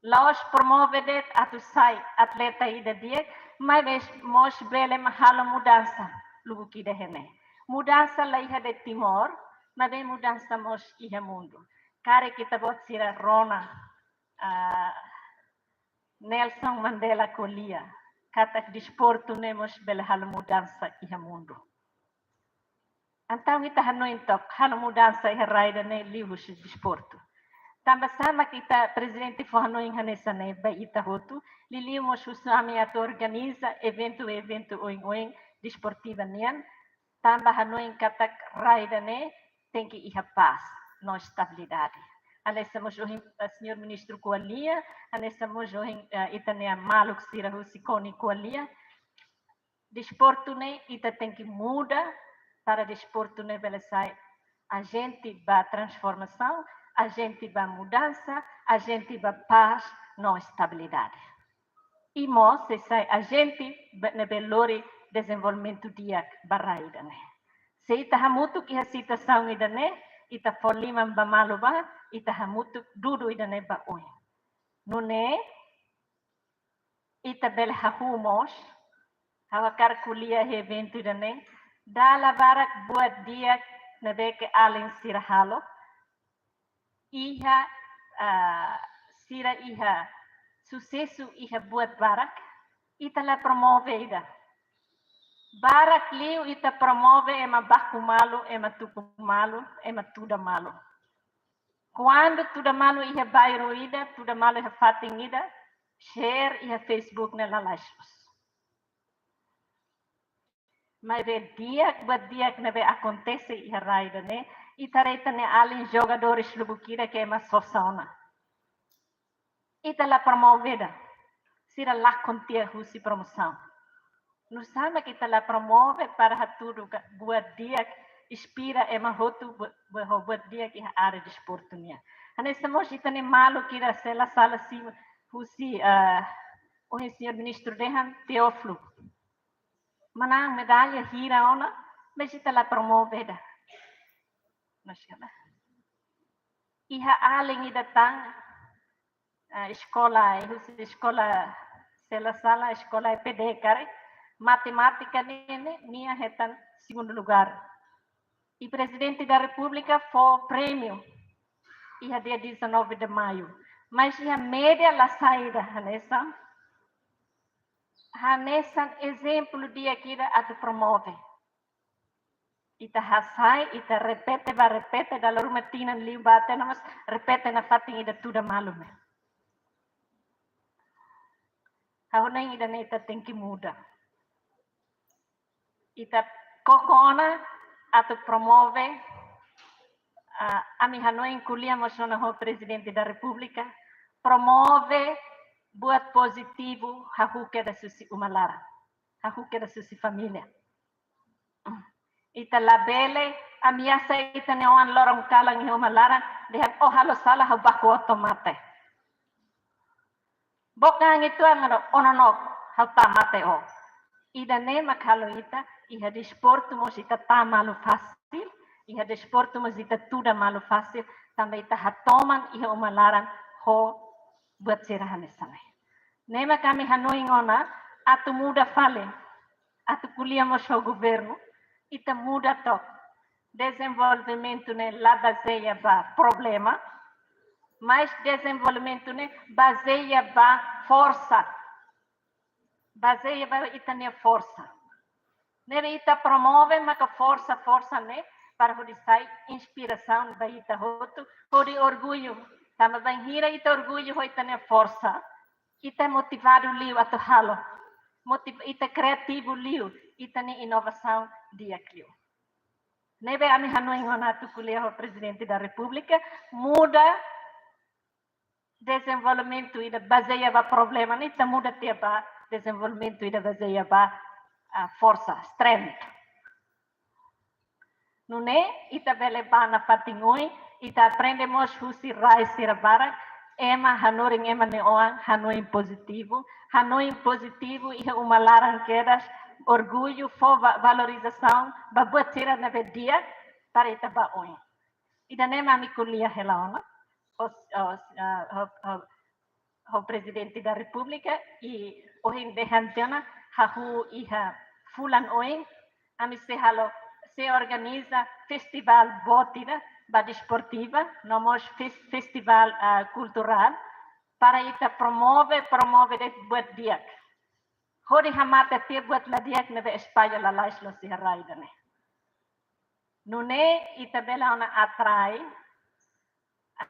La'ós promove de'it atu sai atleta ida di'ak, maibé mós bele mak halo mudansa lubuk ida iha ne'e. Mudansa la iha de'it Timor, maibé mudansa mós iha mundu. Karik ita-boot sira rona, ah, Nelson Mandela ko'alia katak desportu ne'e mós bele halo mudansa iha mundu. Entaun ita hanoin took, halo mudansa iha rai ida-ne'e liuhusi desportu. Tanba sá mak ita prezidente fó hanoin hanesan ne'e ba ita hotu, liuliu mós husu ami atu organiza eventu-eventu oioin desportiva nian, tanba hanoin katak rai ida-ne'e tenke iha pás no estabilidade. Hanesan mós ohin, eh, señór ministru ko'alia, hanesan mós ohin, eh, ita-nia maluk sira husi koni ko'alia, desportu ne'e ita tenke muda para desportu ne'e bele sai ajente ba transformasaun, ajente ba mudansa, ajente ba pás no estabilidade. I mós sei sai ajente ba, ne'ebé lori dezenvolvimentu di'ak ba rai ida-ne'e. Se ita hamutuk iha situasaun ida-ne'e, ita fó liman ba malu ba, ita hamutuk dudu ida-ne'e ba oin. Nune'e, ita bele hahú mós, ha'u hakarak ko'alia iha eventu ida-ne'e, dala barak buat di'ak ne'ebé ke alin sira halo, iha, ah, sira iha susesu iha buat barak, ita la promove ida. Barak liu ita promove ema baku malu, ema tuku malu, ema tuda malu. Kuandu tuda malu iha bairru ida, tuda malu iha fatin ida, share iha Facebook ne'e lalais loos. Maibé di'ak, buat di'ak ne'ebé akontese iha rai ida-ne'e, ita haree ita-nia alin jogadores lubuk ida ke ema sosa ona. Ita la promove ida. Sira lakon tiha husi promosaun. Nusá mak ita la promove para hatudu ka buat di'ak, inspira ema hotu bu-, bu-, ho buat di'ak iha área desportu nian. Hanesan mós ita-nia maluk ida sei la sala simu husi, eh, ohin señór ministru dehan Teófilo. Manán medalla hira ona, maibé ita la promove ida. Masyaallah. Iha alin ida tan, ah, eskola, eh, husi eskola, se la sala, eskola E P D karik, matemátika ne'e, ne'e, nia hetan segundu lugár. I Prezidente da Repúblika fó prémiu iha dia dezanove de maio. Maibé iha média la sai ida hanesan, hanesan ezemplu di'ak ida atu promove. Ita hasai, ita repete ba repete, dala ruma tinan liu ba tiha ona, mas repete nafatin ida tuda malu ne'e. Ha'u hanoin ida-ne'e ita tenke muda. Ita koko ona atu promove, ah, ami hanoin ko'alia mós ona ho Prezidente da Repúblika, promove buat pozitivu hahú kedas husi uma laran, hahú kedas husi família. Ita labele ameasa ita-nia oan loron kalan iha uma laran, dehan ó halo sala ha'u baku ó to'o mate. Book an ituan, ó nonook, ha'u tama mate ó. Ida-ne'e mak halo ita, iha desportu mós ita tama malu fasil, iha desportu mós ita tuda malu fasil, tanba ita hatoman iha uma laran ho buat sira hanesan ne'e. Ne'e mak ami hanoin ona atu muda fali, atu ko'alia mós ho governu, ita muda took. Dezenvolvimentu ne'e la bazeia ba problema, mas dezenvolvimentu ne'e bazeia ba forsa. Bazeia ba ita-nia forsa. Ne'ebé ita promove maka forsa, forsa ne'e para hodi sai inspirasaun ba ita hotu, hodi orgullu. Tanba bainhira ita orgullu ho ita-nia forsa, ita motivadu liu atu halo. Motiv-, ita kreativu liu, ita-nia inovasaun di'ak liu. Ne'ebé ami hanoin ona atu ko'alia ho Prezidente da Repúblika, muda dezenvolvimentu ida bazeia ba problema ne'e, ita muda tiha ba dezenvolvimentu ida bazeia ba, ah, forsa, strength. Nune'e, ita bele bá nafatin oin, ita aprende mós husi rai sira barak, ema hanorin ema nia oan, hanoin pozitivu, hanoin pozitivu iha uma laran kedas, orgullu, fó va-, valorizasaun ba buat sira ne'ebé di'ak, para ita bá oin. Ida-ne'e mak ami ko'alia hela ona. Os, os, ah, ho, ho, ho Prezidente da Repúblika, i ohin dehan tiha ona, hahú iha fulan oin, ami sei halo, sei organiza festivál boot ida ba desportiva, no mós fes-, festivál, ah, kulturál, para ita promove, promove de'it buat di'ak. Hodi hamate tiha buat la di'ak ne'ebé espalla lalais loos iha rai ida-ne'e. Nune'e ita bele ona atrai,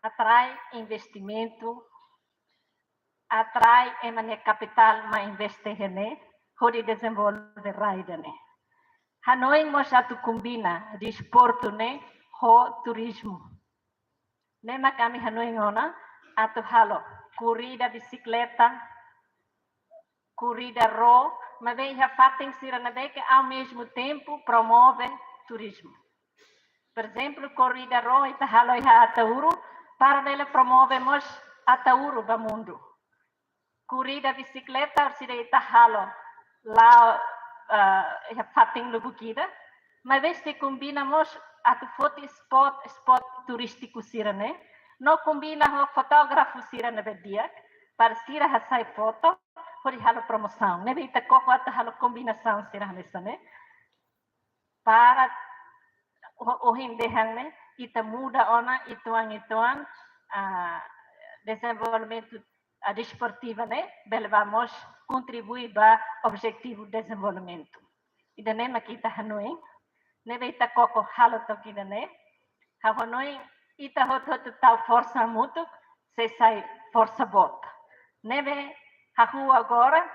atrai investimentu, atrai ema nia kapitál mai investe iha ne'e, hodi dezenvolve rai ida-ne'e. Hanoin mós atu kombina desportu ne'e ho turizmu. Ne'e mak ami hanoin ona atu halo korrida bisikleta, korrida ró, maibé iha fatin sira ne'ebé ke ao mesmo tempo promove turizmu. Por ezemplu, korrida ró ita halo iha Ataúru, para bele promove mós Ataúru ba mundu. Korrida bisikleta, orsida ita halo la'o, eh, iha fatin lubuk ida, maibé sei kombina mós atu foti spot, spot turístiku sira-ne'e, no kombina ho fotógrafu sira ne'ebé di'ak, para sira hasai foto, hodi halo promosaun. Ne'ebé ita koko atu halo kombinasaun sira hanesan ne'e. Para o-, ohin dehan ne'e, ita muda ona uitoan-uitoan, ah, dezenvolvimentu, ah, desportiva ne'e, bele ba mós kontribui ba objetivu dezenvolvimentu. Ida-ne'e mak ita hanoin, ne'ebé ita koko halo took ida-ne'e, ha'u hanoin ita hotu-hotu tau forsa hamutuk, sei sai forsa boot. Ne'ebé hahú agora,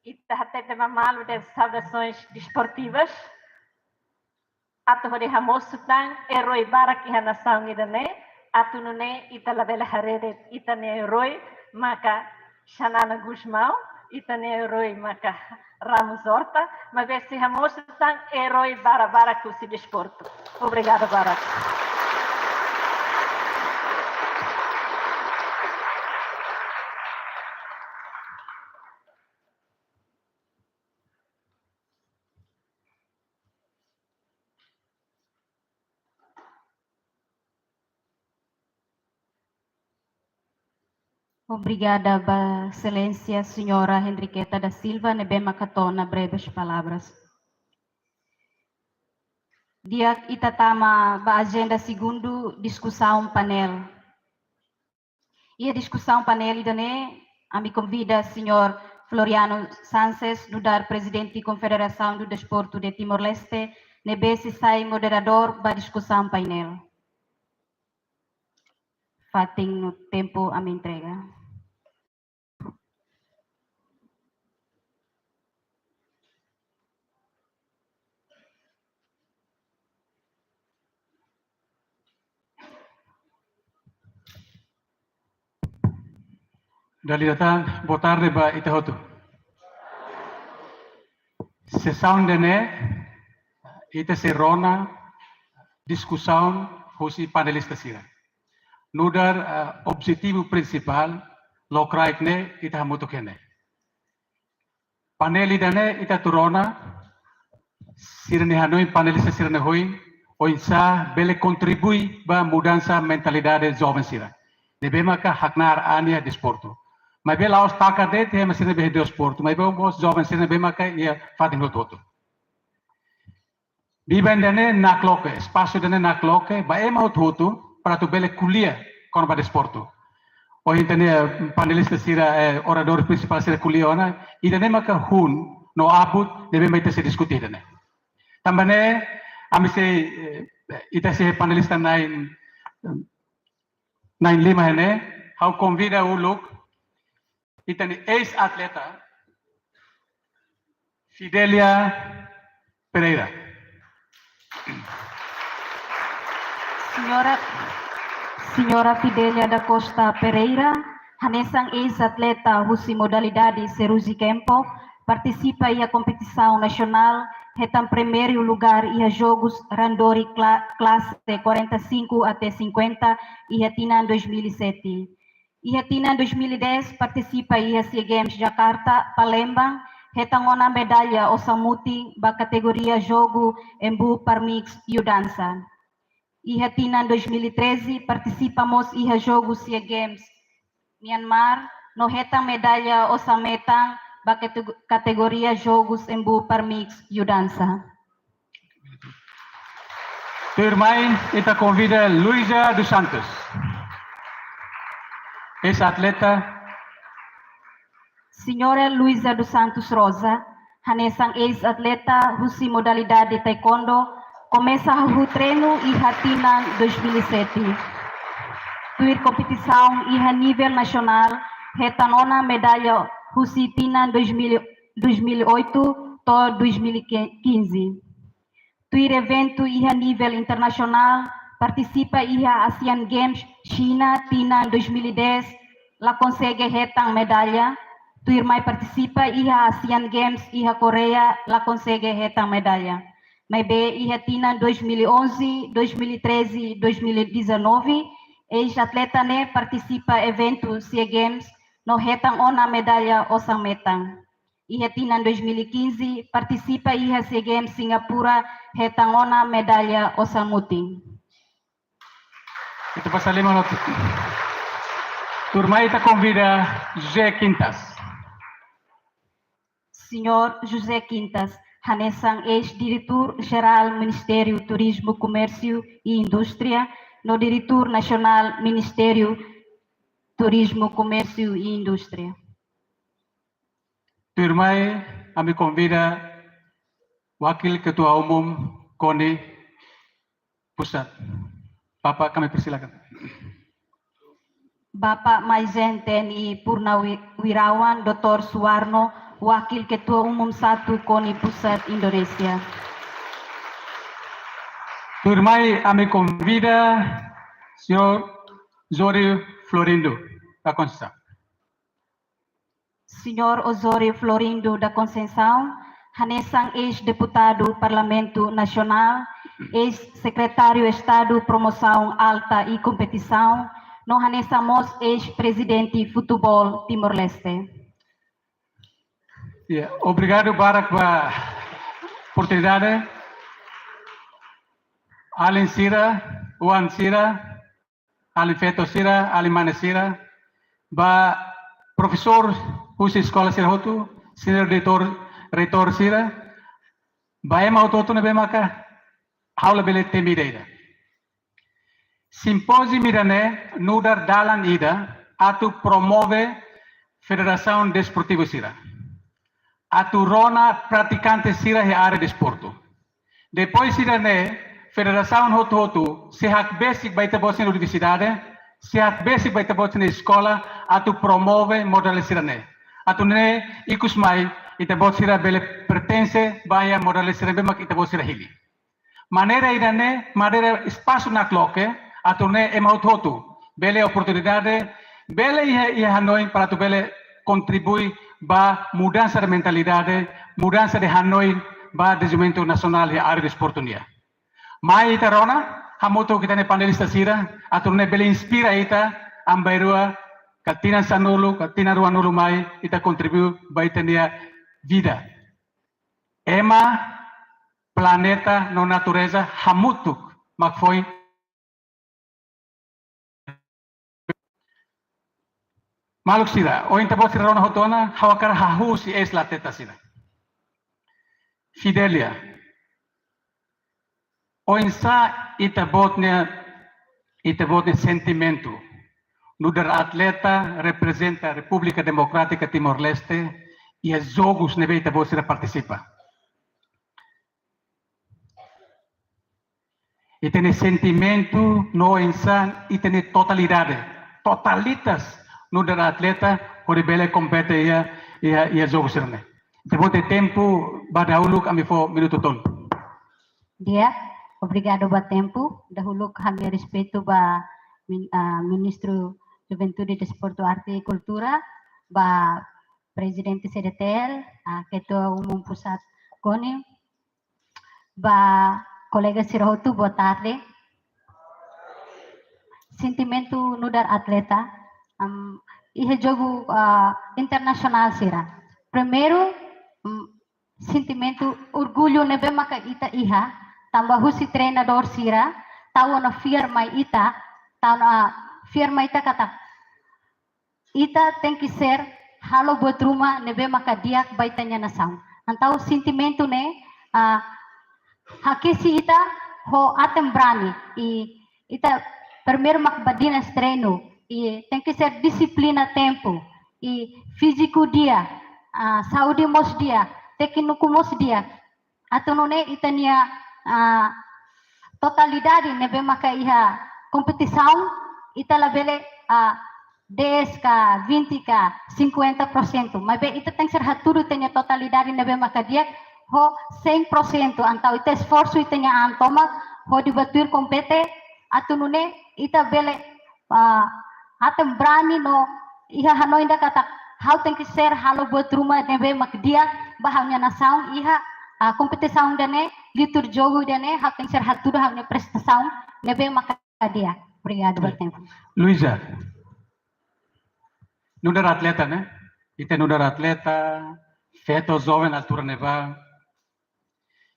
ita hatete ba malu de'it saudações desportivas, atu hodi hamosu tan erói barak iha nasaun ida-ne'e, atu nune'e ita labele haree de'it ita-nia erói maka Xanana Gusmão, ita-nia erói maka Ramos Horta, maibé sei hamosu tan erói barak-barak husi desportu. Obrigada barak. Obrigada ba Exelénsia Señora Henriqueta da Silva, ne'ebé maka to'o ona breves palavras. Di'ak, ita tama ba ajenda segundu, diskusaun painel. Iha diskusaun painel ida-ne'e, ami konvida Señór Floriano Sanches, nu'udar Prezidente Konfederasaun do Desportu de Timor-Leste, ne'ebé sei sai moderadór ba diskusaun painel. Fatin no tempu ami entrega. Dala ida tan, boa tarde ba ita hotu. Sesaun ida-ne'e, ita sei rona diskusaun husi painelista sira. Nu'udar, eh, objetivu prinsipál, lokraik ne'e, ita hamutuk iha ne'e. Painel ida-ne'e ita atu rona, sira-nia hanoin, painelista sira-nia hanoin, oinsá bele kontribui ba mudansa mentalidade joven sira ne'ebé maka haknaar an iha desportu. Maibé la'ós taka de'it ema sira ne'ebé iha desportu, maibé mós joven sira ne'ebé maka iha fatin hotu-hotu. Biban ida-ne'e nakloke, espasu ida-ne'e nakloke ba ema hotu-hotu para atu bele ko'alia kona-ba desportu. Ohin ita-nia painelista sira, eh, oradór prinsipál sira ko'alia ona, ida-ne'e maka hun no abut ne'ebé mak ita sei diskute ida-ne'e. Tanba ne'e, ami sei, eh, ita sei painelista na'in, na'in lima iha ne'e, ha'u konvida uluk ita-nia eis-atleta, Fidelia Pereira. Señora, Señora Fidelia da Costa Pereira, hanesan eis-atleta husi modalidade Seruzi Kempo, partisipa iha kompetisaun nasionál, hetan primeiru lugár iha Jogus Randori kla-, klase quarenta e cinco até cinquenta iha tinan dois mil e sete. Iha tinan dois mil e dez, partisipa iha SEA Games Jakarta, Palembang, hetan ona medalla osan-mutin ba kategoria jogu Embu Parmix Yudansa. Iha tinan dois mil e treze, partisipa mós iha jogu SEA Games Myanmar, no hetan medalla osan-metan ba katego-, kategoria Jogos Embu Parmix Yudansa. Tuirmai, ita konvida Luisa dos Santos, eis-atleta. Señora Luisa dos Santos Rosa, hanesan eis-atleta husi modalidade taekwondo, komesa hahú treinu iha tinan dois mil e sete. Tuir kompetisaun iha nivel nasionál, hetan ona medalla husi tinan dois mil, dois mil e oito to'o dois mil e quinze. Tuir eventu iha nivel internasionál, partisipa iha Asian Games Xina tinan dois mil e dez, la konsege hetan medalla. Tuirmai partisipa iha Asian Games iha Koreia, la konsege hetan medalla. Maibé iha tinan dois mil e onze, dois mil e treze, dois mil e dezanove, eis-atleta ne'e partisipa eventu SEA Games no hetan ona medalla osan-metan. Iha tinan dois mil e quinze, partisipa iha SEA Games Singapura, hetan ona medalla osan-mutin. Ita basa liman hotu. Tuirmai ita konvida José Quintas. Señor José Quintas, hanesan eis-diretór jerál Ministériu Turizmu, Komérsiu i Indústria, no diretór nasionál Ministériu Turizmu, Komérsiu i Indústria. Tuirmai, ami konvida Wakil Ketua Umum KONI Pusat. Bapak, kami persilakan. Bapak Maizen T N I Purnawi-, Wirawan Doutór Suwarno, Wakil Ketua Umum satu KONI Pusat Indonesia. Tuirmai, ami konvida Señor Osório Florindo da Conceição. Señor Osório Florindo da Conceição, hanesan eis-deputadu Parlamentu Nasionál, eis-sekretáriu Estadu Promosaun Alta i Kompetisaun, no hanesan mós eis-prezidente Futeból Timor-Leste. Ya, obrigadu barak ba oportunidade. Alin sira, oan sira, alin feto sira, alin mane sira, ba profesór husi eskola sira hotu, señór diretór, reitór sira, ba ema hotu-hotu ne'ebé maka ha'u labele temi ida-idak. Simpóziu ida-ne'e nu'udar dalan ida atu promove federasaun desportivu sira, atu rona pratikante sira iha área desportu. Depois ida-ne'e, federasaun hotu-hotu sei hakbesik ba ita-boot sira-nia universidade, sei hakbesik ba ita-boot sira-nia eskola atu promove modalidade sira-ne'e. Atu nune'e ikus mai ita-boot sira bele pertense ba iha modalidade sira ne'ebé mak ita-boot sira hili. Maneira ida-ne'e, maneira espasu nakloke, atu nune'e ema hotu-hotu bele oportunidade, bele iha, iha hanoin para atu bele kontribui ba mudansa de mentalidade, mudansa de hanoin ba dezenvolvimentu nasionál iha área desportu nian. Mai ita rona, hamutuk ho ita-nia panelista sira, atu nune'e bele inspira ita, aban-bainrua, ka tinan sanulu, ka tinan ruanulu mai, ita kontribui ba ita-nia vida. Ema, planeta no natureza hamutuk mak foin. Maluk sira, ohin ita-boot sira rona hotu ona, ha'u hakarak hahú husi eis-atleta sira. Fidelia, oinsá ita-boot nia, ita-boot nia sentimentu nu'udar atleta reprezenta Repúblika Demokrátika Timor-Leste iha jogus ne'ebé ita-boot sira partisipa? Ita-nia sentimentu no oinsá ita-nia totalidade, totalitas nu'udar atleta hodi bele kompete iha, iha, iha jogu sira-ne'e. Ita-boot nia tempu ba dahuluk, ami fó minutu tolu. Di'ak, obrigadu ba tempu. Dahuluk ha'u-nia respeitu ba min-, ah, Ministru Juventude, Desportu, Arte i Kultura, ba Prezidente C D T L, ah, Ketua Umum Pusat KONI, ba kolega sira hotu, boa tarde. Sentimentu nu'udar atleta, am, iha jogu, ah, internasionál sira. Primeiru, mm, sentimentu orgullu ne'ebé maka ita iha, tanba husi treinadór sira tau ona fiar mai ita, tau ona fiar mai ita katak ita tenke ser halo buat ruma ne'ebé maka di'ak ba ita-nia nasaun. Entaun sentimentu ne'e, ah, hakesi ita ho aten brani. I ita primeiru mak badinas treinu. I tenke ser dixiplina tempu. I fíziku di'ak, ah, saúde mós di'ak, tékniku mós di'ak. Atu nune'e ita-nia, ah, totalidade ne'ebé maka iha kompetisaun, ita labele, ah, dez ka, vinte ka, cinquenta por cento. Maibé ita tenke ser hatudu ita-nia totalidade ne'ebé maka di'ak ho cem por cento. Entaun ita esforsu ita-nia an tomak hodi ba tuir kompete, atu nune'e ita bele, ah, aten brani no iha hanoin ida katak ha'u tenke ser halo buat ruma ne'ebé mak di'ak ba ha'u-nia nasaun iha, ah, kompetisaun ida-ne'e, liu tuir jogu ida-ne'e, ha'u tenke ser hatudu ha'u-nia prestasaun ne'ebé maka di'ak. Obrigadu ba tempu. Luisa, nu'udar atleta, ne'e? Ita nu'udar atleta, feto, joven, altura ne'ebá.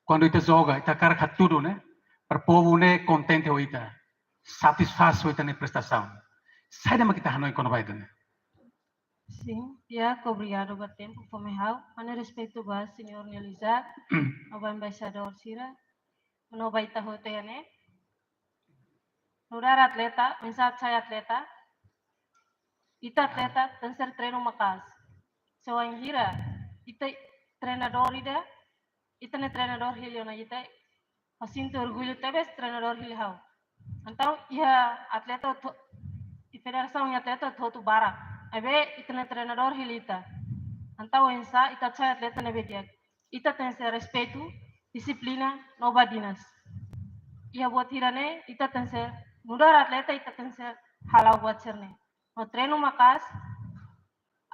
Kuandu ita joga, ita hakarak hatudu, ne'e? Para povu ne'e kontente ho ita, satisfás ho ita-nia prestasaun. Saida mak ita hanoin kona-ba ida-ne'e? Sin, di'ak, obrigadu ba tempu fó mai ha'u. Ha'u-nia respeitu ba señór Nelly Isaac, no ba embaixadór sira, no ba ita hotu iha ne'e. Nu'udar atleta, oinsá atu sai atleta, ita atleta tenke ser treinu maka'as. Se wainhira ita treinadór ida, ita-nia treinadór hili ona ita, ha'u sente orgullu tebes treinadór hili ha'u. Entaun iha atleta to-, iha federasaun iha atleta hotu-hotu barak. Maibé ita-nia treinadór hili ita. Entaun oinsá ita sai atleta ne'ebé di'ak, ita tenke ser respeitu, dixiplina, no badinas. Iha buat hirak ne'e, ita tenke ser, nu'udar atleta ita tenke ser hala'o buat sira-ne'e. No treinu maka'as,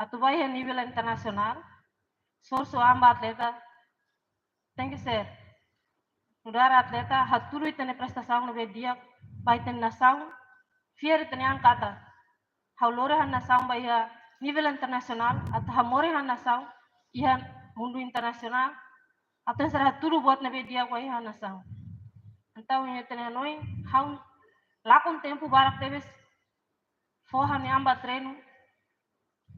atu ba iha nivel internasionál, esforsu an ba atleta, tenke ser. Nu'udar atleta, hatudu ita-nia prestasaun ne'ebé di'ak ba ita-nia nasaun, fiar ita-nia an katak ha'u lori ha'u-nia nasaun ba iha nivel internasionál, atu hamoris ha'u-nia nasaun iha mundu internasionál, atu tenke ser hatudu buat ne'ebé di'ak ba iha ha'u-nia nasaun. Entaun iha ita-nia hanoin, ha'u lakon tempu barak tebes, fó ha'u-nia an ba treinu,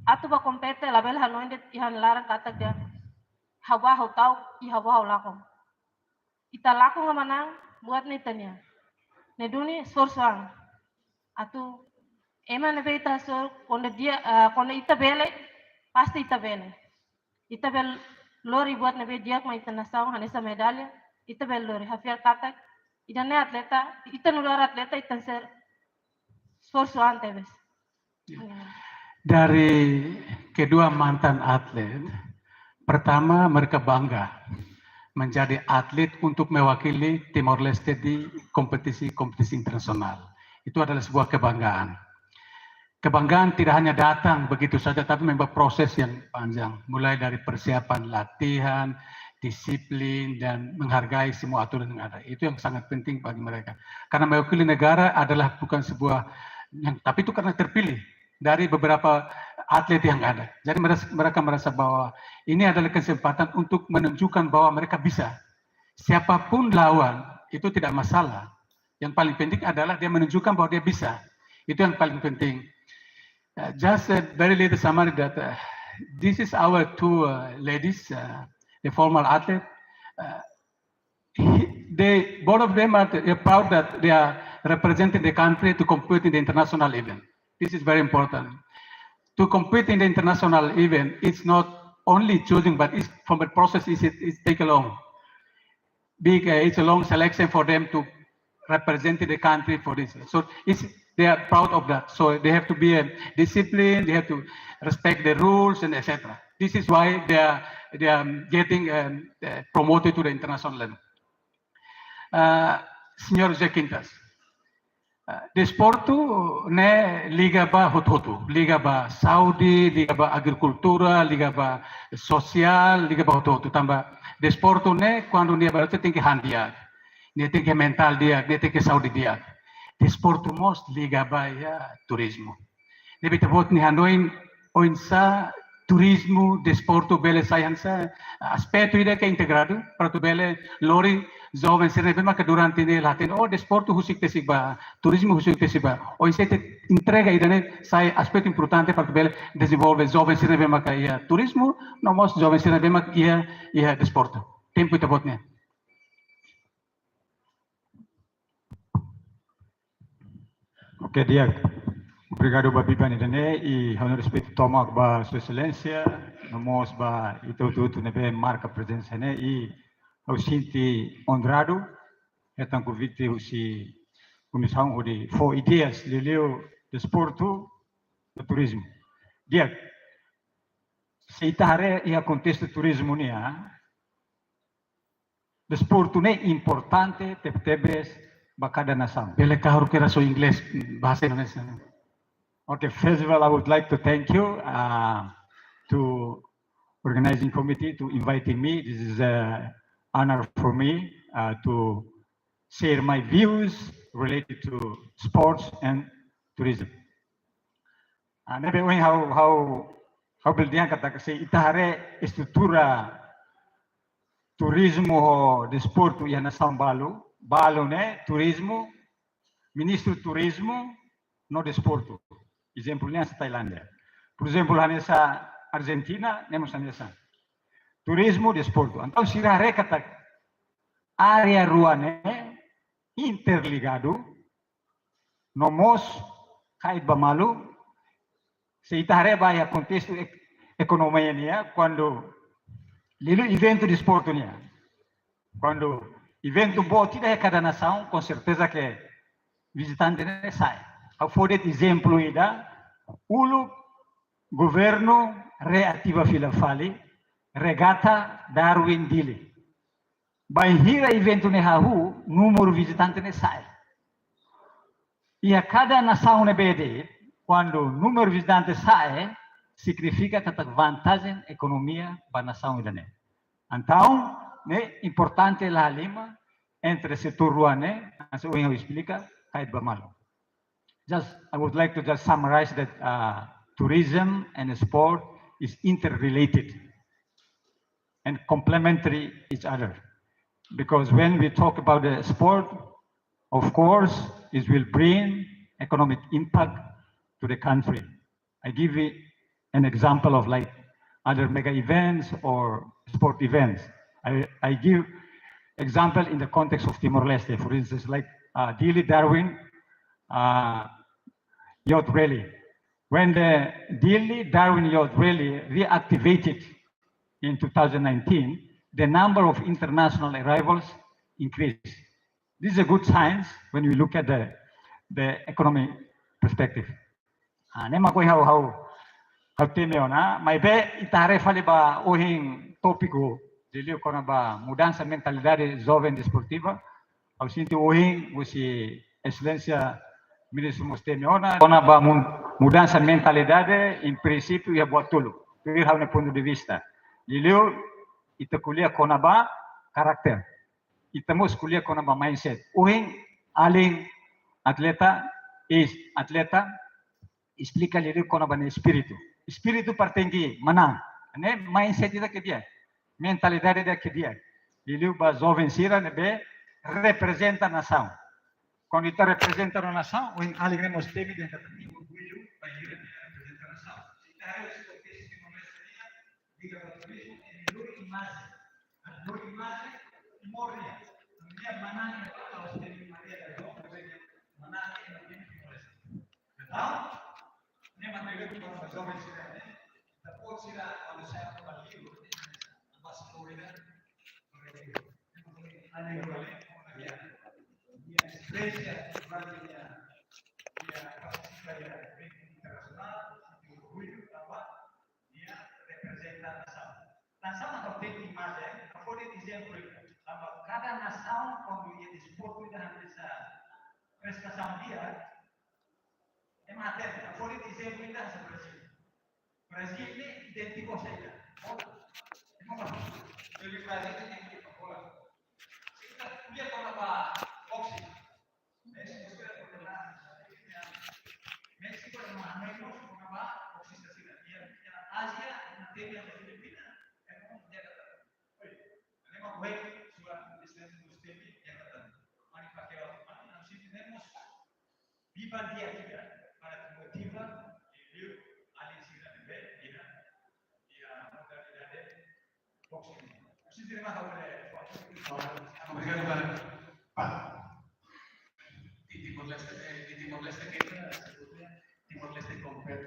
atu ba kompete, labele hanoin de'it iha laran katak dehan ha'u ba ha'u ta'uk, i ha'u ba ha'u lakon. Ita lakon ka manán, buat ne'e ita-nian. Ne'e duni esforsu an. Atu ema ne'ebé ita hasoru, kuandu dia, ah, kuandu ita bele, pasti ita bele. Ita bele lori buat ne'ebé di'ak mai ita-nia nasaun, hanesan medalla, ita bele lori. Ha'u fiar katak ida-ne'e atleta, ita nu'udar atleta, ita tenke ser esforsu an tebes. Ya. Dari kedua mantan atlet, pertama, mereka bangga menjadi atlet untuk mewakili Timor-Leste di kompetisi-kompetisi internasional. Itu adalah sebuah kebanggaan. Kebanggaan tidak hanya datang begitu saja, tapi memang proses yang panjang, mulai dari persiapan, latihan, disiplin, dan menghargai semua aturan yang ada. Itu yang sangat penting bagi mereka. Karena mewakili negara adalah bukan sebuah yang, tapi itu karena terpilih dari beberapa atlet yang ada. Jadi mereka, mereka merasa bahwa ini adalah kesempatan untuk menunjukkan bahwa mereka bisa. Siapapun lawan, itu tidak masalah. Yang paling penting adalah dia menunjukkan bahwa dia bisa. Itu yang paling penting. Uh, just a very little summary that, uh, this is our two, uh, ladies, uh, the former athlete. Uh, he, they, both of them are, uh, proud that they are representing the country to compete in the international event. This is very important. To compete in the international event, it's not only choosing, but it's from the process is it, it's take long. Big, uh, it's a long selection for them to represent the country for this. So it's, they are proud of that. So they have to be, uh, disciplined, they have to respect the rules and et cetera. This is why they are, they are getting, um, uh, promoted to the international level. Uh, Señor José Quintas, uh, desportu ne'e liga ba hotu-hotu, liga ba saúde, liga ba agrikultura, liga ba sosiál, liga ba hotu-hotu. Tanba desportu ne'e, kuandu nia ba hotu tenke han di'ak, nia tenke mentál di'ak, nia tenke saúde di'ak. Desportu mós liga ba iha turizmu. Ne'ebé ita-boot nia hanoin oinsá turizmu, desportu bele sai hanesan aspetu ida ke integradu, para atu bele lori joven sira ne'ebé maka durante ne'e la hatene, oh, desportu husik tesi ba, turizmu husik tesi ba. Oinsá ita entrega ida-ne'e sai aspetu importante para atu bele dezenvolve joven sira ne'ebé maka iha turizmu, no mós joven sira ne'ebé maka iha, iha desportu. Tempu ita-boot nian. Oke, di'ak. Obrigadu ba biban ida-ne'e, i ha'u-nia respeitu tomak ba Sua Exelénsia, no mós ba ita hotu-hotu ne'ebé marka prezensa ne'e, i ha'u sente onradu hetan konvite husi komisaun hodi fó ideias liuliu desportu no turizmu. Di'ak, se ita haree iha kontestu turizmu nian, desportu ne'e importante tebetebes ba kada nasaun. Bele kahur kira so Inglés, bahasa Indonesia. Okay, first of all, I would like to thank you, uh, to organizing committee to inviting me. This is a honor for me, uh, to share my views related to sports and tourism. Ah, ne'ebé ohin ha'u, ha'u, ha'u bele dehan katak se ita haree estrutura turizmu ho desportu iha nasaun balu, balu ne'e turizmu, ministru turizmu no desportu. Ezemplu ne'e hanesan Tailándia. Por ezemplu, hanesan Arjentina, ne'e mós hanesan. Turizmu, desportu. Entaun sira haree katak área rua ne'e interligadu, no mós kait ba malu, se ita haree ba iha kontestu ek-, ekonomia nian, kuandu liuliu eventu desportu nian. Kuandu eventu boot ida iha kada nasaun, com certeza que vizitante ne'e sa'e. Ha'u fó de'it ezemplu ida, uluk governu reativa fila fali regata Darwin Dili. Bainhira eventu ne'e hahú, númeru vizitante ne'e sa'e. Iha kada nasaun ne'ebé de'it, kuandu númeru vizitante sa'e, signifika katak vantajen ekonomia ba nasaun ida-ne'e. Entaun, ne'e importante la halimar entre setór rua ne'e, hanesan ohin ha'u esplika, kait ba malu. Just, I would like to just summarize that, uh, tourism and sport is interrelated and complementary each other. Because when we talk about the sport, of course, it will bring economic impact to the country. I give it an example of, like, other mega events or sport events. I, I give example in the context of Timor-Leste, for instance, like, uh, Dili Darwin, uh, Yacht Rally. When the Dili Darwin Yacht Rally reactivated in two thousand nineteen, the number of international arrivals increased. This is a good sign when we look at the, the economic perspective. Ah, ne'e mak ohin ha'u, ha'u, ha'u temi ona, maibé ita haree fali ba ohin tópiku, liuliu kona-ba mudansa mentalidade joven desportiva, ha'u sente ohin husi Exelénsia Ministru mós temi ona, kona-ba mu-, mudansa mentalidade, em princípio, iha buat tolu. Tuir ha'u-nia pontu de vista. Liuliu, ita ko'alia kona-ba karakter. Ita mós ko'alia kona-ba mindset. Ohin, alin atleta, eis-atleta, esplika liuliu kona-ba nia espíritu. Espíritu para tenke manán. Ne'e mindset ida ke di'ak. Mentalidade ida ke di'ak. Liuliu ba joven sira ne'ebé reprezenta nasaun. Kuandu ita reprezenta nasaun, ohin alin ne'e mós temi dehan katak nia orgullu bainhira nia reprezenta nasaun. Se ita haree husi kontextu Timor-Leste nian, liga ba turizmu, ema lori imajen. Lori imajen, mornya. Nia manán ne'e ba, ha'u sente Maria da Dom, manán ne'e ba Timor-Leste. Entaun, ne'e mak ita haree kona-ba joven sira ne'e, depois sira kuandu sai ba livru, ne'e, ba esplora, ne'e, esperiénsia durante nia, nia partisipa iha eventu internasionál, sente orgullu tanba nia reprezenta nasaun. Nasaun mak tenke imajen, ha'u fó de'it ezemplu, tanba kada nasaun kuandu iha desportu ida hanesan prestasaun di'ak, ema hatene, ha'u fó de'it ezemplu ida hanesan Brazil. Brazil ne'e idéntiku ho saida? Bola. Ema fala, "Brazil ne'e idéntiku ho bola." Se ita ko'alia kona-ba boxe, Méxiku sira ko'alia, Méxiku ema hanoin mós kona-ba boxista sira. Iha, iha Ázia, Temi ema Filipina, ema jaga tan. Oi, ema kue, sua, islam, muslim, jaga tan. Mani pakai orang, mani nang sini nemos. Biban dia juga, para motiva, liu, alin sira ne'ebé, ida, ida, modalidade, boxing. Mesti terima kasih oleh